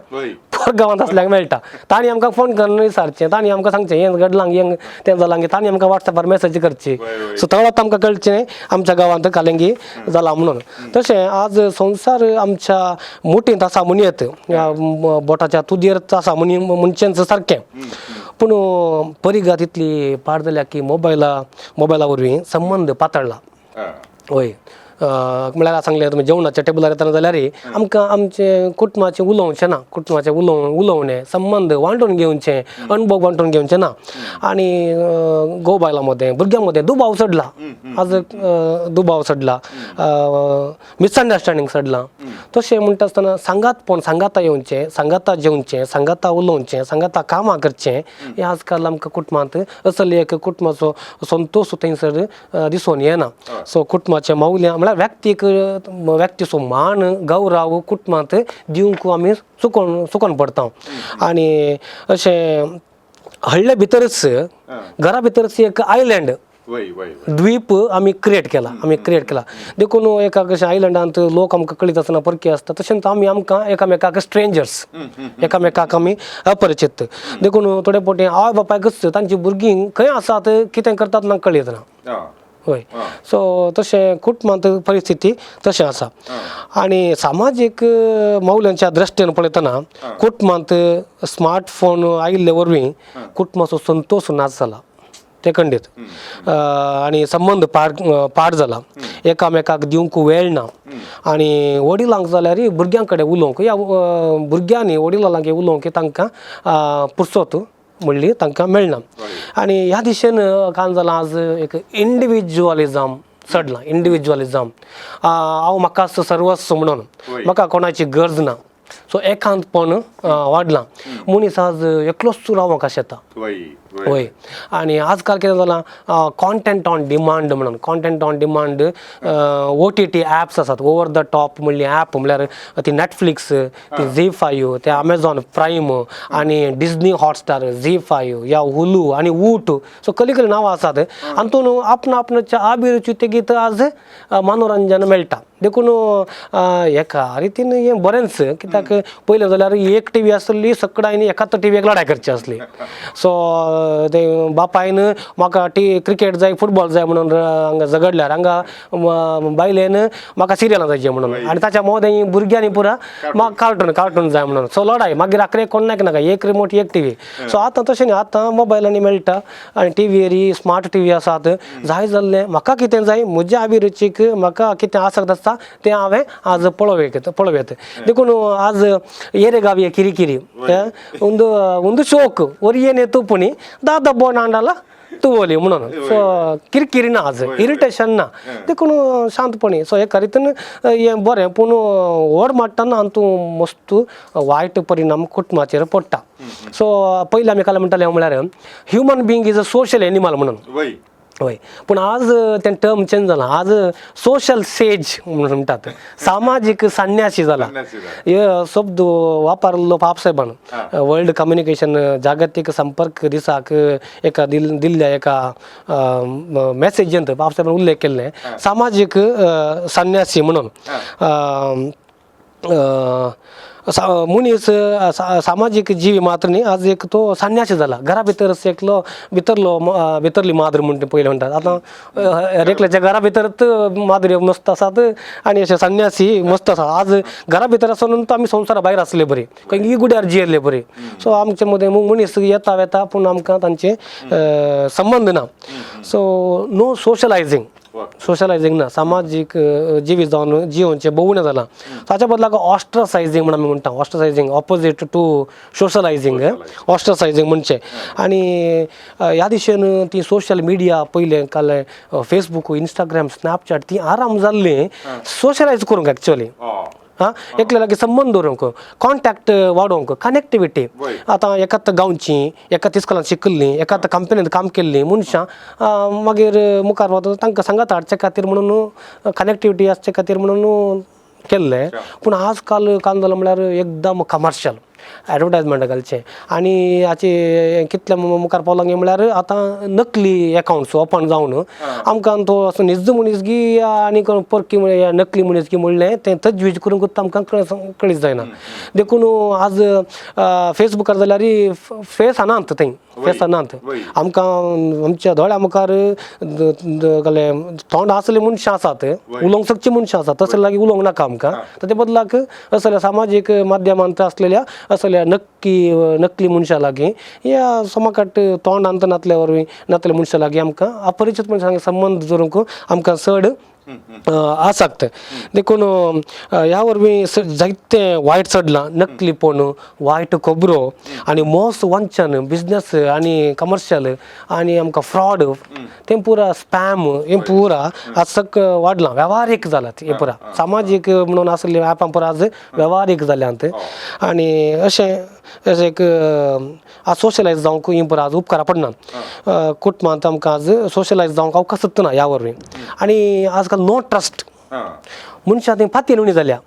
परगांवांत आसल्याक मेळटा. तांणी आमकां फोन करून विचारचें, तांणी आमकां सांगचें हें घडलां हें तें जालां, तांणी आमकां वॉट्सॅपार मॅसेज करची. सो तवळात आमकां कळचें आमच्या गांवांत कालेंगी जालां म्हणून. तशें आज संवसार आमच्या मुठींत आसा म्हणूं येत, बोटाच्या तुदयेर आसा म्हणचेंच सारकें. पूण परिगात इतली पाड जाल्या की मोबायला वरवीं संबंद पातळ्ळा. हय, म्हळ्यार सांगलें तुमी जेवणाच्या टेबलार येतना जाल्यार आमकां आमचें कुटुंबाचें उलोवचें ना, कुटुंबाचें उलोवणें संबंद वांटून घेवचें, अणभव वांटून घेवचें ना. आनी घोव बायलां मदें भुरग्यां मदें दुबाव चडला आज, दुबाव चडला, मिसअंडरस्टँडींग चडलां. तशें म्हणटा आसतना सांगातपण, सांगाता येवचें, सांगाता जेवचें, सांगाता उलोवचें, सांगाता कामां करचें, हें आजकाल आमकां कुटुंबांत असली एक कुटुंबाचो संतोश थंयसर दिसून येना. सो कुटुंबाचें मौल्यां म्हळ्यार व्यक्तीक व्यक्तीचो मान गौरव कुटुंबांत दिवंक आमी चुकोन चुकोन पडटा. आनी अशें हळ्ळे भितरच घरा भितरच एक आयलँड द्वीप आमी क्रिएट केला, आमी क्रिएट केला. देखून एका कशें आयलंडांत लोक आमकां कळीत आसना परकी आसता, तशेंच आमी आमकां एकामेकाक स्ट्रेंजर्स, एकामेकाक आमी अपरिचीत. देखून थोडे फावटी आवय बापायकच तांची भुरगीं खंय आसात कितें करतात ना कळीत ना. हय, सो तशें कुटुंबांत परिस्थिती तशें आसा. आनी सामाजीक मौल्यांच्या दृश्टीन पळयतना कुटुंबांत स्मार्टफोन आयिल्ले वरवीं कुटुंबाचो संतोश नाच जाला ते खंडीत. आनी संबंद पाड पाड जाला, एकामेकाक दिवंक वेळ ना. आनी वडिलांक जाल्यार भुरग्यां कडेन उलोवंक या भुरग्यांनी वडिलां लागीं उलोवंक तांकां पुरसोत म्हणली तांकां मेळना. आनी ह्या दिशेन कांय जालां आज एक इंडिविज्युअलिजम चडलां. इंडिविज्युअलिजम, हांव म्हाकाच सर्वस्व म्हणून, म्हाका कोणाची गरज ना. सो एकांतपण वाडलां, मनीस आज एकलोच रावंक आशेता. हय, आनी आजकाल कितें जालां कॉन्टेंट ऑन डिमांड म्हणून, content on demand OTT apps आसात, ओवर the top म्हणली ॲप म्हणल्यार ती नॅटफ्लिक्स, ती झी फायव, ते अमेझॉन प्रायम आनी डिजनी हॉटस्टार, झी फायव या हुलू आनी वूट, सो कसलीं कसलीं नांवां आसात. हातून आपणा आपणाच्या अभिरुची तेगीत आज मनोरंजन मेळटा. देखून एका रितीन हें बरेंच, कित्याक पयलें जाल्यार एक टी व्ही आसली, सगळ्यांनी एकाच टी व्हीक लडाय करची आसली. सो ते बापायन म्हाका टी क्रिकेट जाय, फुटबॉल जाय म्हणून हांगा झगडल्यार, हांगा बायलेन म्हाका सिरियलां जाय म्हणून, आनी ताच्या मोदें भुरग्यांनी पुरा म्हाका कार्टून कार्टून जाय म्हणून. सो लडाय मागीर आखरे कोण नाका, एक रिमोट एक टी व्ही. सो आतां तशें न्ही, आतां मोबायलांनी मेळटा आनी टी व्हीर स्मार्ट टी व्ही आसात. जाय जाल्लें म्हाका कितें जाय, म्हज्या अभिरुचीक म्हाका कितें आसक्त आसता तें हांवें आज पळोवंक पळोवं. देखून आज येरे गावी किरिकिरी ಒಂದು ಒಂದು ಶೋಕ್ ಒರಿಯೇನೆ ತೂಪುಣಿ ದಾದ ಬೋನಾಂಡಲ तुवली म्हणून. सो किरकिरी ना आज, इरिटेशन ना, देखून शांतपणी. सो एका रितीन हें बरें, पूण व्हड माडटना हातूंत मस्त वायट परिणाम कुटुंबाचेर पडटा. सो पयलीं आमी काल म्हणटाले म्हळ्यार human being is a social animal म्हणून. हय, पूण आज तें टर्म चेंज जालां. आज सोशल सेज म्हणून म्हणटात, सामाजीक संन्यासी जाला. हे शब्द वापरलो पापसाहेबान वर्ल्ड कम्युनिकेशन जागतीक संपर्क दिसाक एका दिल्ल्या एका मॅसेजींत पापसाहेबान उल्लेख केल्ले सामाजीक संन्यासी म्हणून. मनीस सामाजीक जीव मात्र न्ही, आज एक तो संन्यासी जाला. घरा भितर एकलो भितरलो भितरली माद्र म्हणटा पयलीं म्हणटात. आतां हर एकल्याच्या घरा भितरच माद्री मस्त आसात आनी अशे संन्यासी मस्त आसा. आज घरा भितर आसून तो आमी संवसारा भायर आसले बरी, खंय गुड्यार जियेल्ले बरी. सो आमचे मदें मनीस येता वेता पूण आमकां तांचे संबंद ना. सो नो सोशलायजींग, सोशलायजींग ना, सामाजीक जिवीत जावन जियोवचें भोव उणें जालां. ताच्या बदलाक ऑस्ट्रसायजींग म्हण आमी म्हणटा. ऑस्ट्रसायजींग ऑपोजीट टू सोशलायजींग, ऑस्ट्रसायजींग म्हणचें. आनी ह्या दिशेन ती सोशल मिडिया पयलें काल फेसबूक, इंस्टाग्राम, स्नॅपचॅट ती आराम जाल्ली सोशलायज करूंक एक्चुअली. आं, एकल्या लागीं संबंद दवरूंक, कॉन्टॅक्ट वाडोवंक, कनेक्टिविटी. आतां एकाच गांवची, एकाच इस्कॉलान शिकिल्लीं, एकाच कंपनींत काम केल्लीं मनशां मागीर मुखार वता तांकां सांगात हाडचे खातीर म्हणून, कनेक्टिविटी आसचे खातीर म्हणून केल्लें. पूण आज काल काम जालां म्हळ्यार एकदम कमर्शियल एडवर्टायजमेंट घालचें आनी हाचे कितले मुखार पावलां म्हळ्यार आतां नकली एकावंट्स ओपन जावन आमकां तो असो निज मनीस गी आनी कोण परकी म्हळ्यार नकली मनीस गी म्हणलें तें तजवीज करूंक आमकां कळीत जायना. देखून आज फेसबुकार जाल्यार फेस नात थंय, फेस नात. आमकां आमच्या दोळ्या मुखार तोंड आसले मनशां आसात, उलोवंक शकची मनशां आसात, तसले लागीं उलोवंक नाका आमकां. ताचे बदलाक असल्या सामाजीक माध्यमांत आसलेल्या असल्या नक्की नकली मनशां लागीं ह्या समाकाट तोंड अंत नातल्या वरवीं नातल्या मनशां लागीं आमकां अपरिचीत मनशां संबंद दवरूंक आमकां चड आसक्त. देखून ह्या वरवीं जायतें वायट चडलां, नकलीपण, वायट खबरो आनी मोस, वंचन, बिजनस आनी कमर्शियल आनी आमकां फ्रॉड तें पुरा स्पॅम हें पुरा आज सग वाडलां, वेव्हारीक जालात. हें पुरा सामाजीक म्हणून आसले ऍपां पुरा आज वेव्हारीक जाल्यांत. आनी अशें अशें एक आज सोशलायज जावंक ही पुरा आज उपकारा पडना. कुटुंबांत आमकां आज सोशलायज जावंक अवकाशच ना ह्या वरवीं. आनी आजकाल नो ट्रस्ट, मनशां थंय फाती उणी जाल्या.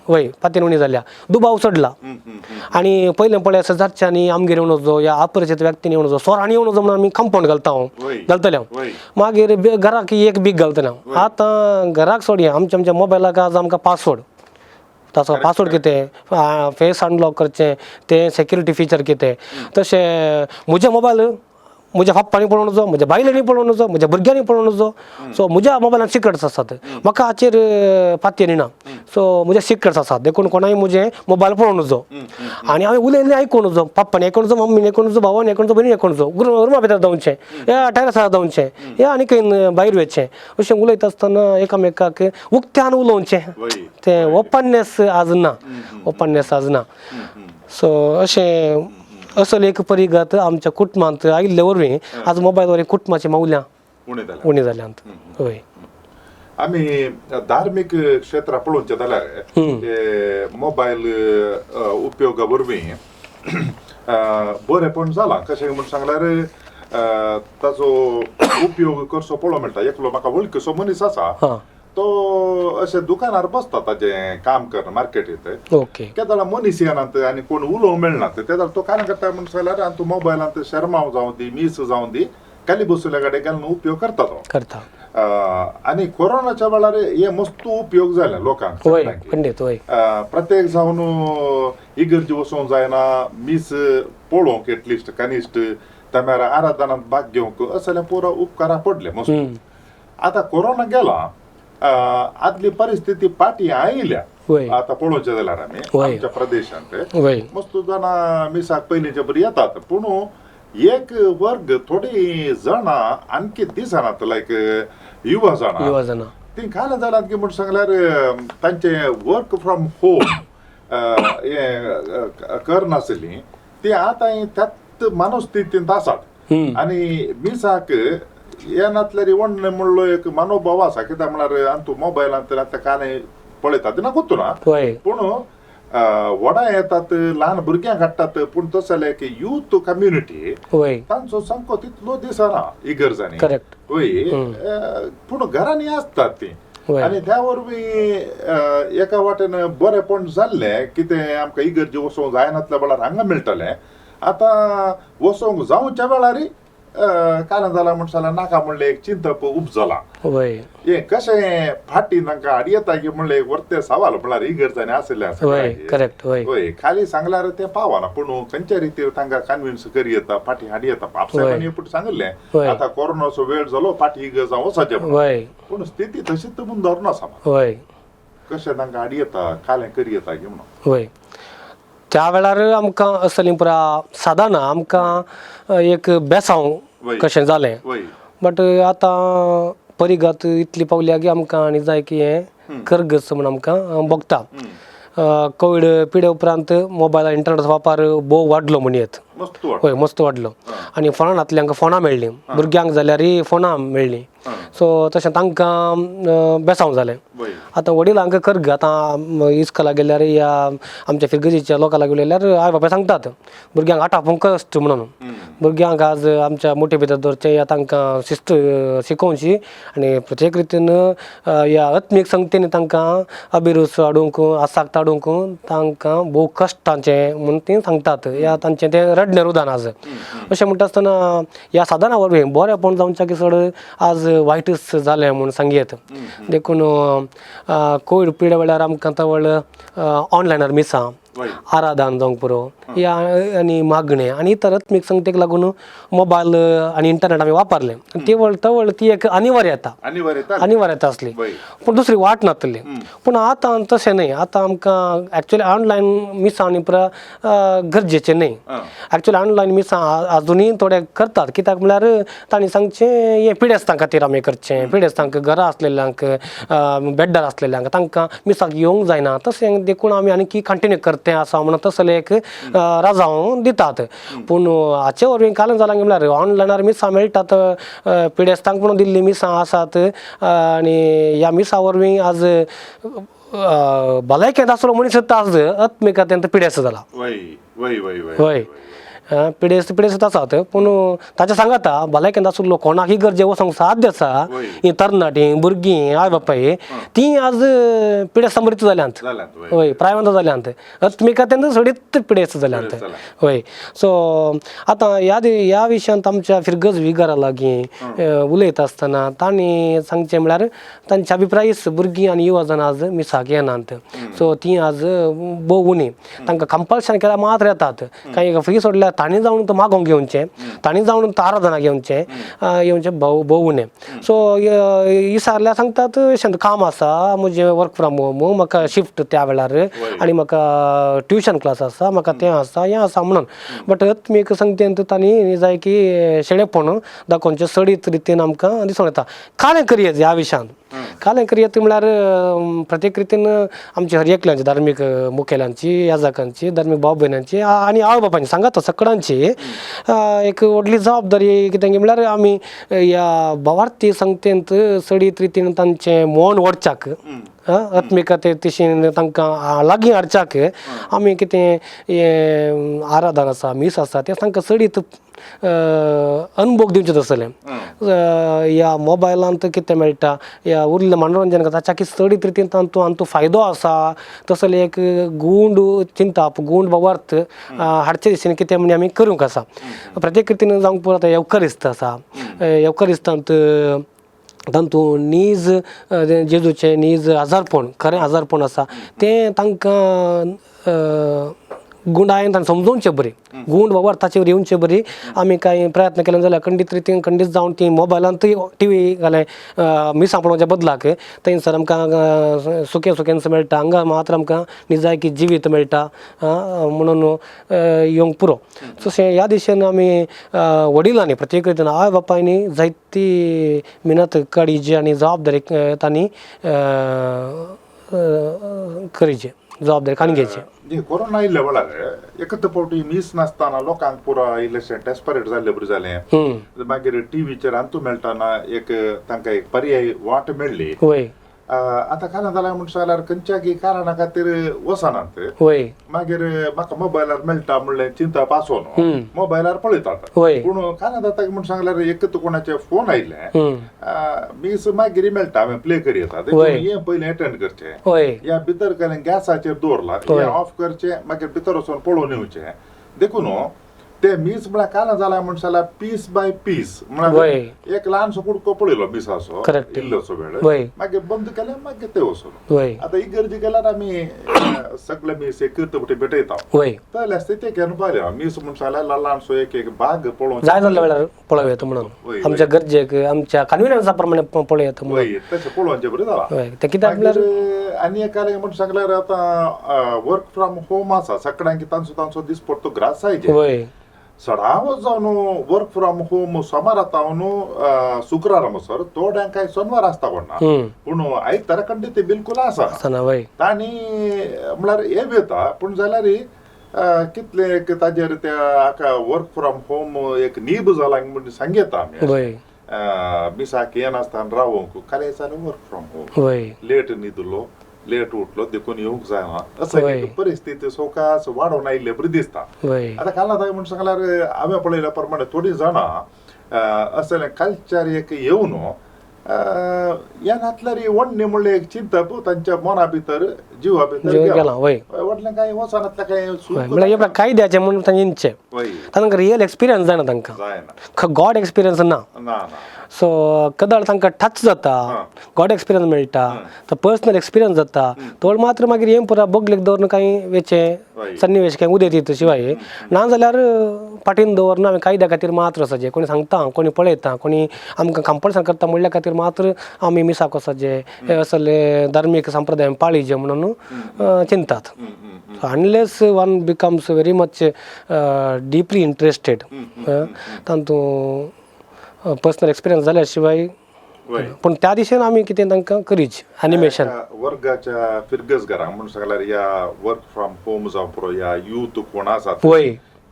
वय, फाती उणी जाल्या, दुबाव चडला. आनी पयलें पळय शेजारच्यांनी आमगेर येवन वचो या अपरिचीत व्यक्तीन येवन वचो, सोरांनी येवन वचो म्हणून आमी कंपावंड घालता हांव घालतले हांव, मागीर घराक एक बीग घालतले हांव. आतां घराक सोडया, आमच्या आमच्या मोबायलाक आज आमकां पासवर्ड, ताचो पासवर्ड कितें, फेस अनलॉक करचें, तें सेक्युरिटी फिचर कितें. तशें म्हजें मोबायल म्हज्या पप्पांनी पळोवन वचो, म्हज्या बायलांनी पळोवन वचो, म्हज्या भुरग्यांनी पळोवन वचो. सो म्हज्या मोबायलान सिक्रेट्स आसात, म्हाका हाचेर पातयेनी ना. सो म्हजे सिक्रेट्स आसात, देखून कोणाय म्हजें मोबायल पळोवन वचो आनी हांवें उलयल्लें आयकून वचो, पप्पानी आयकून वचो, मम्मीन आयकून वचो, भावान आयकून वचो, भयणीन आयकून वचो, रुमा भितर धांवचें या टॅरसार धांवचें या आनी खंय भायर वचचें, अशें उलयता आसतना एकामेकाक उक्त्यान उलोवचें तें ओपननेस आज ना, ओपननेस आज ना. सो अशें असल एक परिगत आमच्या कुटुंबांत आयिल्ले वरवीं आज मोबायल वरवीं कुटुंबाची मौल्यां उणी जाल्यांत. हय, आमी धार्मीक क्षेत्रां पळोवचें जाल्यार मोबायल उपयोगा वरवीं बरेंपण जालां. कशें म्हूण सांगल्यार ताचो उपयोग करचो पळोवंक मेळटा. एकलो म्हाका वळखीचो मनीस आसा, तो अशें दुकानार बसता, ताजें काम कर मार्केटींत. केदाळा मनीस येनात आनी कोण उलोवंक मेळनात, तेदाळा तो काय करता म्हूण सांगल्यार आनी तूं मोबायलांत शेरमांव जावं दी, मीस जावं दी, खाली बसल्या कडेन घालून उपयोग करता तो करता. आनी कोरोनाच्या वेळार हे मस्त उपयोग जाले लोकांक. खंडीत वय. प्रत्येक जावन इगर्जी वचोंक जायना, मीस पळोवंक एटलिस्ट कनिश्ट ताम्यार आराधनांत भाग घेवंक असले पुरो उपकारा पडले मस्त. आतां कोरोना गेला, आदली परिस्थिती पाटी आयल्या. आतां पळोवचें जाल्यार आमी आमच्या प्रदेशांत मस्त जाणां मिसाक पयलींच्या बरी येतात, पूण एक वर्ग थोडी जाणां आणखी दिसनात, लायक युवा जाणां, युवा जाणां ती खाला जाल्यात की म्हूण सांगल्यार तांचे वर्क फ्रॉम होम हें करनासली, ती आतां त्याच मनस्थितींत आसात. आनी मिसाक येनातल्यार वण्ण म्हणलो एक मनोभाव आसा, कित्याक म्हळ्यार आनी तूं मोबायलांत आतां कांय पळयता तेन्ना कोत्तू ना, पूण व्हडां येतात, ल्हान भुरग्यांक हाडटात, पूण तसले एक यूथ कम्युनिटी तांचो सामको तितलो दिसना इगर्जांनी. वय, पूण घरांनी आसतात ती. आनी त्या वरवीं एका वाटेन बरेंपण जाल्लें, कितें आमकां इगर्जी वचोंक जायनातल्या वेळार हांगा मेळटालें, आतां वचोंक जावच्या वेळार कारण जाला म्हण जाल्यार नाका म्हणलें एक चिंतप उपजलां. हें कशें फाटीं तांकां हाडयेता की म्हणलें एक वर्ते सवाल म्हळ्यार इगर्जांनी आशिल्लें आसा. करेक्ट. वय, खाली सांगल्यार तें पावना, पूण खंयच्या रितीर तांकां कन्विन्स करी येता, फाटीं हाडी येता. बापसाहेबांनी पूण सांगिल्लें आतां कोरोनाचो वेळ जालो, फाटीं इगर्जां वचचें, पूण स्थिती तशीच म्हूण धरून आसा. कशें तांकां हाडी येता, कालें करी येता की म्हणून. वय, त्या वेळार आमकां असलीं पुरा साधनां आमकां एक बेसांव कशें जालें. बट आतां परिगत इतली पावल्या की आमकां आनी जाय की हें करगच म्हूण आमकां भोगता. कोवीड पिड्या उपरांत मोबायल इंटरनेटाचो वापर भोव वाडलो म्हणयेत. हय, मस्त वाडलो. आनी फोनां नातल्यांक फोनां मेळ्ळीं, भुरग्यांक जाल्यार फोनां मेळ्ळीं. सो तशें तांकां बेसांव जालें. आतां वडिलांक करग आतां इस्कोला गेल्यार या आमच्या फिरगजीच्या लोकां लागीं उलयल्यार आवय बापाय सांगतात भुरग्यांक आटापूंक कश्ट म्हणून. भुरग्यांक आज आमच्या मोटे भितर दवरचें या तांकां शिस्त शिकोवची आनी प्रत्येक रितीन ह्या आत्मीक संगतीन तांकां अभिरूच हाडूंक, आसाक्त हाडूंक तांकां भोव कश्टांचें म्हूण तीं सांगतात या तांचें तें रडणें रुदान आज. अशें म्हणटा आसतना ह्या साधना वरवीं बरेंपण जावच्याक चड आज वायटच जालें म्हूण सांगयेत. देखून कोवीड पिड्या वेळार आमकां तवळ ऑनलायनार मिसां, आराधन जावंक पुरो या आनी मागणें आनी इतर आत्मीक संगतीक लागून मोबायल आनी इंटरनेट आमी वापरलें. तवळ तवळ ती एक अनिवार्यता अनिवार्यता आसली, पूण दुसरी वाट नासली. पूण आतां तशें न्हय. आतां आमकां एक्चुअली ऑनलायन मिसां आनी पुरा गरजेचें न्हय. एक्चुअली ऑनलायन मिसां आजुनूय थोडे करतात, कित्याक म्हणल्यार तांणी सांगचें हें पिडेस्तां खातीर आमी करचें, पिडेस्तांक घरा आसलेल्यांक, बेड्डार आसलेल्यांक तांकां मिसाक येवंक जायना, तशें देखून आमी आनी कंटिन्यू करतें आसा म्हणून तसलें एक राजांव दितात. पूण हाचे वरवीं कारण जालां म्हणल्यार ऑनलायनार मिसां मेळटात, पिडेस्तांक म्हणून दिल्लीं मिसां आसात आनी ह्या मिसां वरवीं आज भलायकेंत आसलो मनीस आज आत्मिकतेंत पिडेस्त जाला. वय, पिडेस्त पिडेस्त आसात, पूण ताच्या सांगाता भलायकेंत आशिल्लो कोणाकय गरजे वचोंक साध्य आसा. ही तरणाटीं भुरगीं आवय बापाय तीं आज पिडेस्तां मरीत जाल्यांत. हय, प्रायवंत जाल्यांत, आत्मिकतेंत सडीत पिडेस्त जाल्यांत. हय, सो आतां ह्या ह्या विशयांत आमच्या फिरगज विगारा लागीं उलयता आसतना तांणी सांगचें म्हळ्यार तांचे अभिप्रायच भुरगीं आनी युवा जाणां आज मिसाक येनात. सो तीं आज भोव उणी, तांकां कंपल्शन केल्यार मात्र येतात. कांय फ्री सोडल्यार तांणी जावन तो मागोवंक घेवचें, तांणी जावन आराधना घेवचें येवचें भोव भोव उणें. सो इसारल्यार सांगतात अशें काम आसा म्हजें, वर्क फ्रॉम होम, म्हाका शिफ्ट त्या वेळार आनी म्हाका ट्युशन क्लास आसा, म्हाका तें आसा हें आसा म्हणून. बट आत्मीक संगतेंत तांणी जाय की शेणेपण दाखोवचें सडीत रितीन आमकां दिसून येता. कालें करयेत ह्या विशयांत, कालें करयेत म्हळ्यार प्रत्येक रितीन आमच्या हर एकल्यांची, धार्मीक मुखेल्यांची, याजकांची, धार्मीक भाव भयणांची आनी आवय बापायची सांगात सगळ्यांची एक व्हडली जबाबदारी कितें म्हळ्यार आमी ह्या भावार्थी संगतेंत सडीत रितीन तांचें मन ओडच्याक, आत्मिकते तशी तांकां लागीं हाडच्याक आमी कितें हें आराधन आसा, मीस आसा, तें तांकां चडीत अनुभव दिवचें तसलें. ह्या मोबायलांत कितें मेळटा, ह्या उरलें मनोरंजन ताच्या चडीत रितीन तांतूं आमकां फायदो आसा तसलें एक गूंड चिंताप, गूंड भावार्थ हाडचे दिशेन कितें म्हण आमी करूंक आसा. प्रत्येक रितीन जावंक पुरो. आतां येवकरिस्त आसा, येवकरिस्तांत तातूंत नीज जेजूचें नीज आजारपण, खरें आजारपण आसा तें तांकां गुंडायन तांकां समजोवचें बरी, गूंड बाबर ताचेर येवचे बरी आमी कांय प्रयत्न केले जाल्यार खंडीत रितीन खंडीत जावन ती मोबायलांतूय टी व्ही घालें मिसां पळोवच्या बदलाक थंयसर आमकां सुकें सुकेंच मेळटा, हांगा मात्र आमकां निजायकी जिवीत मेळटा म्हणून येवंक पुरो. तशें ह्या दिशेन आमी वडिलांनी प्रत्येक रितीन आवय बापायनी जायती मिनत काडीची आनी जबाबदारी तांणी करीची, जबाबदारी काडून घेवची. जे कोरोना आयिल्ल्या वेळार एकच फावटी मीस नासतना लोकांक पुरो इल्लेशें डेस्परेट जाल्ले बरें जालें. मागीर टिवीचेर अंतू मेळटना एक तांकां एक पर्याय वाट मेळ्ळी. आतां कारण जाल्यार म्हणटा जाल्यार खंयच्याय कारणा खातीर वचनात, मागीर म्हाका मोबायलार मेळटा म्हणलें चिंतप आसून मोबायलार पळयतात. पूण कारण जाता म्हण सांगल्यार एक कोणाचे फोन आयले मीस मागीर मेळटा, हांवें प्ले करी येता, हें पयलें एटेंड करचें, ह्या भितर गेलें गॅसाचेर दवरला, हें ऑफ करचें, मागीर भितर वचून पळोवन येवचें. देखून ते मीस म्हळ्यार काल जाला म्हण जाल्यार पीस बाय पीस म्हळ्यार एक ल्हानसो कुडको पळयलो मिसाचो इल्लोसो वेळ, मागीर बंद केले, मागीर ते वचून. आतां इगर्जी गेल्यार आमी सगळे मीस एक कृतपटी भेटयता. तसले स्थिती घेवन पळयलें मीस म्हण जाल्यार ल्हानसो एक एक भाग पळोवंक जाय जाल्ल्या वेळार पळोवं येता म्हणून, आमच्या गरजेक आमच्या कन्विनियन्सा प्रमाणे पळोवं येता म्हणून. तशें पळोवचें बरें जाला. तें कित्याक म्हळ्यार आनी एक म्हण सांगल्यार आतां वर्क फ्रॉम होम आसा, सगळ्यांक तांचो तांचो दिसपडतो ग्रास जायचे. सडावत जावन वर्क फ्रॉम होम सोमार जावन शुक्रारा म्हणसर थोड्यांक काय सोनवार आसता कोणा, पूण आयतारा कंडी ते बिलकूल आसा. तांणी म्हळ्यार हे येता, पूण जाल्यार कितले एक ताजेर त्या वर्क फ्रॉम होम एक नीब जाला म्हण सांगता आमी. मिसाक येनासतना रावोंक काल जालें वर्क फ्रॉम होम, लेट न्हिदलो, लेट उठलो, देखून येवंक जायना असं परिस्थिती सवकास वाडोवन आयिल्ले बरी दिसता. आतां काल आतां म्हण सांगल्यार हांवें पळयल्या प्रमाणे थोडीं जाणां असलें कल्चर एक येवन ह्या नातल्यार वडणे म्हणलें एक चिंतप तांच्या मना भितर जिवा भितर गेलां. व्हडलें कांय वचनातलें कांय म्हळ्यार कायद्याचें म्हणून तांचे तांकां रियल एक्सपिरियन्स जायना, तांकां गॉड एक्सपिरियन्स ना. सो कदळ तांकां टच जाता, गॉड एक्सपिरियन्स मेळटा, तो पर्सनल एक्सपिरियन्स जाता, तो मात्र मागीर हें पुरा बगलेक दवरून कांय वेचें सन्निवेश कांय उदयत येता शिवाय ना जाल्यार फाटीन दवरून आमी कायद्या खातीर मात्र वचचें. कोणी सांगता, कोणी पळयता, कोणी आमकां कंपल्सन करता म्हणल्या खातीर मात्र आमी मिसाक वचचें, असले धार्मीक संप्रदाय पाळीचे म्हणून चिंतात. Unless one becomes very much deeply interested तातूंत पर्सनल एक्सपिरियन्स जाल्या शिवाय. पूण त्या दिशेन आमी कितें तांकां करीच एनिमेशन वर्गाच्या फिरगज घरांक म्हणून सांगल्यार ह्या वर्क फ्रॉम होम जावं पुरो, ह्या यूथ कोण आसात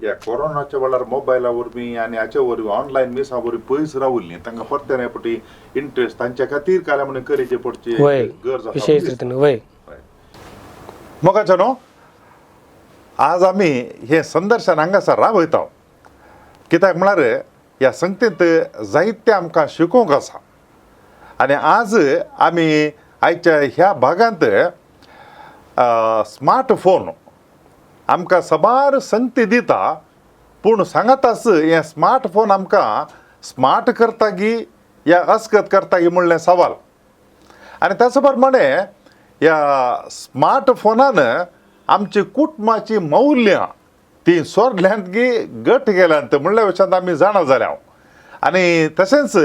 ह्या कोरोनाच्या वेळार मोबायला वरवीं आनी हाचे वरवीं ऑनलायन मिसां वरवीं पयस रावल्लीं, तांकां परते पटी इंट्रस्ट तांच्या खातीर काल म्हणून करीचे पडची गरज आसा. मोगाच्या न्हू आज आमी हें संदर्शन हांगासर रावयता, कित्याक म्हळ्यार ह्या संगतींत जायतें आमकां शिकोवंक आसा. आनी आज आमी आयच्या ह्या भागांत स्मार्ट फोन आमकां साबार संगती दिता, पूण सांगाताच हें स्मार्ट फोन आमकां स्मार्ट करता गी या अस्कत करता गी म्हणलें सवाल. आनी त्याच प्रमाणे ह्या स्मार्ट फोनान आमची कुटुंबाची मौल्यां ती सोडल्यांत गी गट गेल्यांत म्हणल्या विशयांत आमी जाणा जाल्या. आनी तशेंच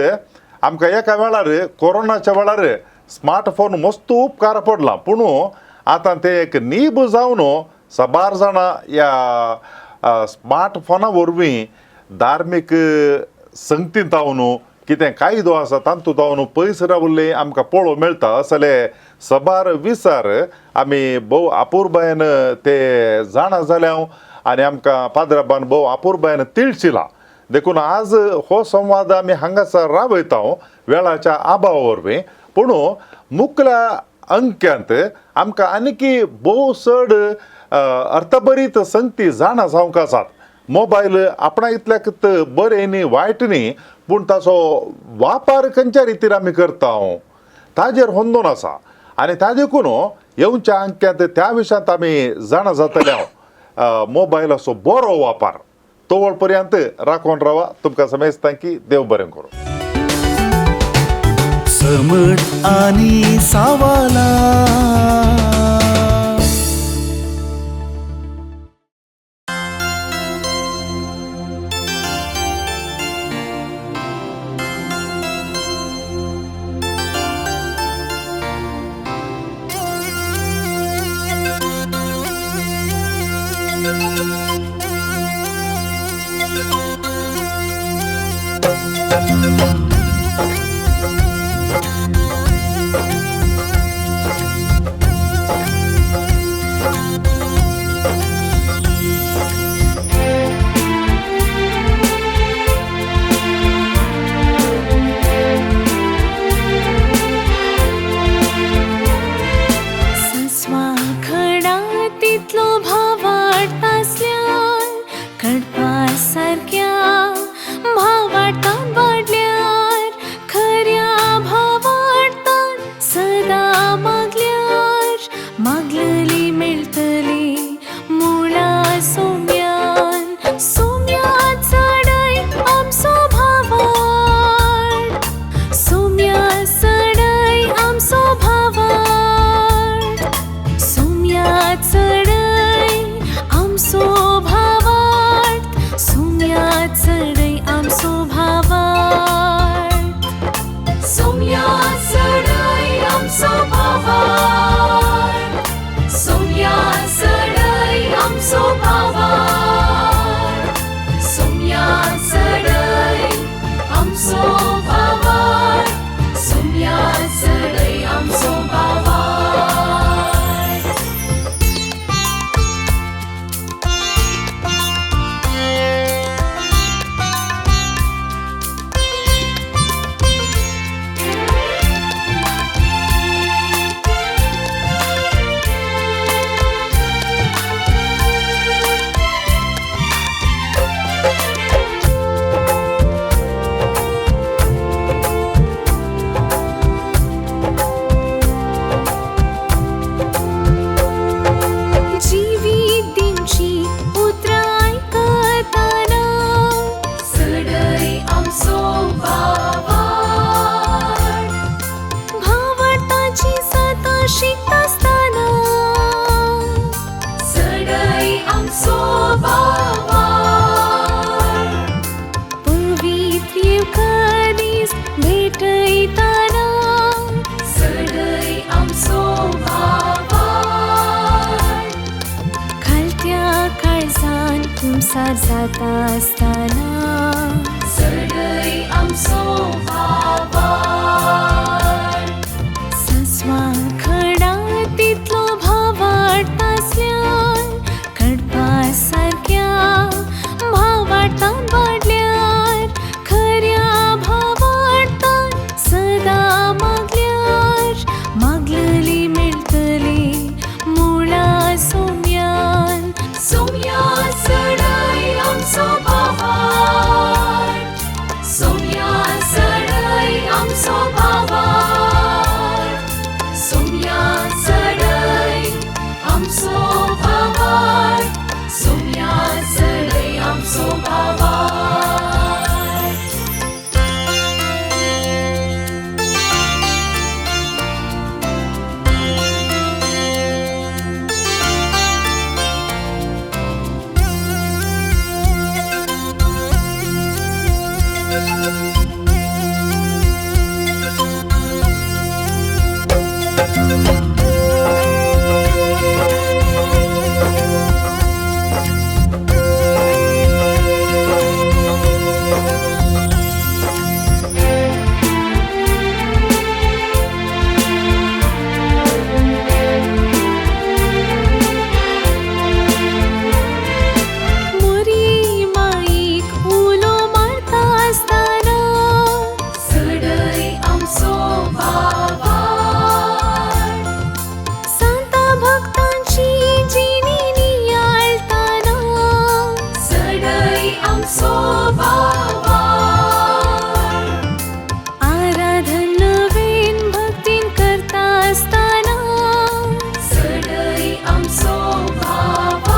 आमकां एका वेळार कोरोनाच्या वेळार स्मार्ट फोन मस्त उपकार पडला, पूण आतां तें एक नीब जावन साबार जाणां ह्या स्मार्ट फोना वरवीं धार्मीक संगतींत जावन कितें कायदो आसा तातूंत जावन पयस रावल्ले आमकां पळोवंक मेळटा. असले साबार विचार आमी भोव अपुरबायेन ते जाणा जाल्या आनी आमकां पाद्राबान भोव अपुरबायेन तिळशिला. देखून आज हो संवाद आमी हांगासर राबयता वेळाच्या आभावा वरवीं, पूण मुखल्या अंक्यांत आमकां आनीकी भोव चड अर्थभरीत संगती जाणा जावंक आसात. मोबायल आपणा इतल्याक बरें न्ही वायट न्ही, पूण ताचो वापर खंयच्या रितीन आमी करता ताजेर होंदोन आसा. आनी त्या देखून येवच्या अंक्यांत त्या विशयांत आमी जाणा जातले मोबायलाचो बरो वापर. तोवळ पर्यंत राखून रावा. तुमकां समेस्तांकी की देव बरें करूं. समट आनी सावाला. शिकतासतना चडय आमचो भावार्थ पवित्र येवकारीस भेटयताना चडय आमचो भावार्थ खालत्या काळजान कुमसार जाता आसतना चडय आमचो भावार्थ सासवा खडा तितलो भावार्थ आसल्यार कडपा सारक्या भावार्थान वाडल्यार खऱ्या भावार्थान सदां मागल्यार मागलली मेळटली मुळा सोम्यान. सोम्या चडय आमचो भावार्थ सोम्या चडय आमचो भावार्थ सोम्या चडय आमचो भावार्थ सोम्या चडय आमचो भावार्थ. मोरी माईक उलो मारता आसतना चडय आमचो भावार्थ सांता भक्तांची जिणी नियाळताना चडय आमचो भावार्थ आराधन नवीन भक्तीन करता आसतना चडय आमचो भावार्थ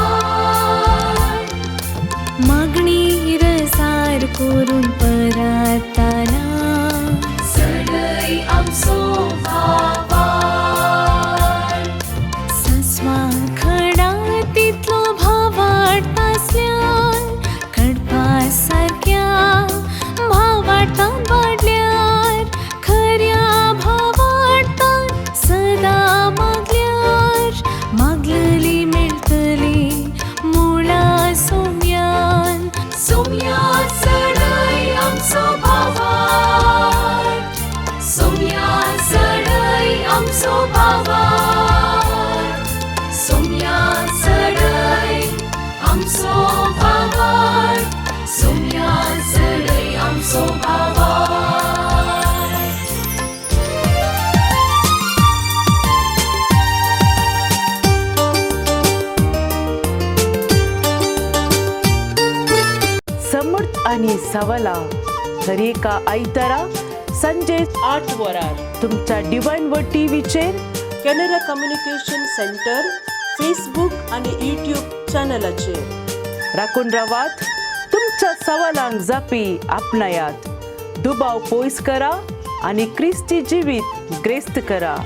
मागणी रसार करून पराताना चडय आमचो भावार्थ सासवा खडा तितलो भावार्थ आसल्यार कडपा सारक्या भावार्थान वाडल्यार खऱ्या भावार्थान सदां मागल्यार मागलली मेळटली मुळा सोम्यान. सोम्या चडय आमचो भावार्थ सोम्या चडय आमचो भावार्थ सोम्या चडय आमचो भावार्थ सोम्या चडय आमचो भावार्थ. समर्थ आणि सवला दरेका आयतारा संजे 8 वरार तुमच्या डिवायन व टीव्हीचेर कॅनरा कम्युनिकेशन सेंटर फेसबूक आणि यूट्यूब चॅनलाचेर. राखून रावात, तुमच्या सवालांक जापी आपणायात, दुबाव पयस करा आनी क्रिस्ती जिवीत ग्रेस्त करा.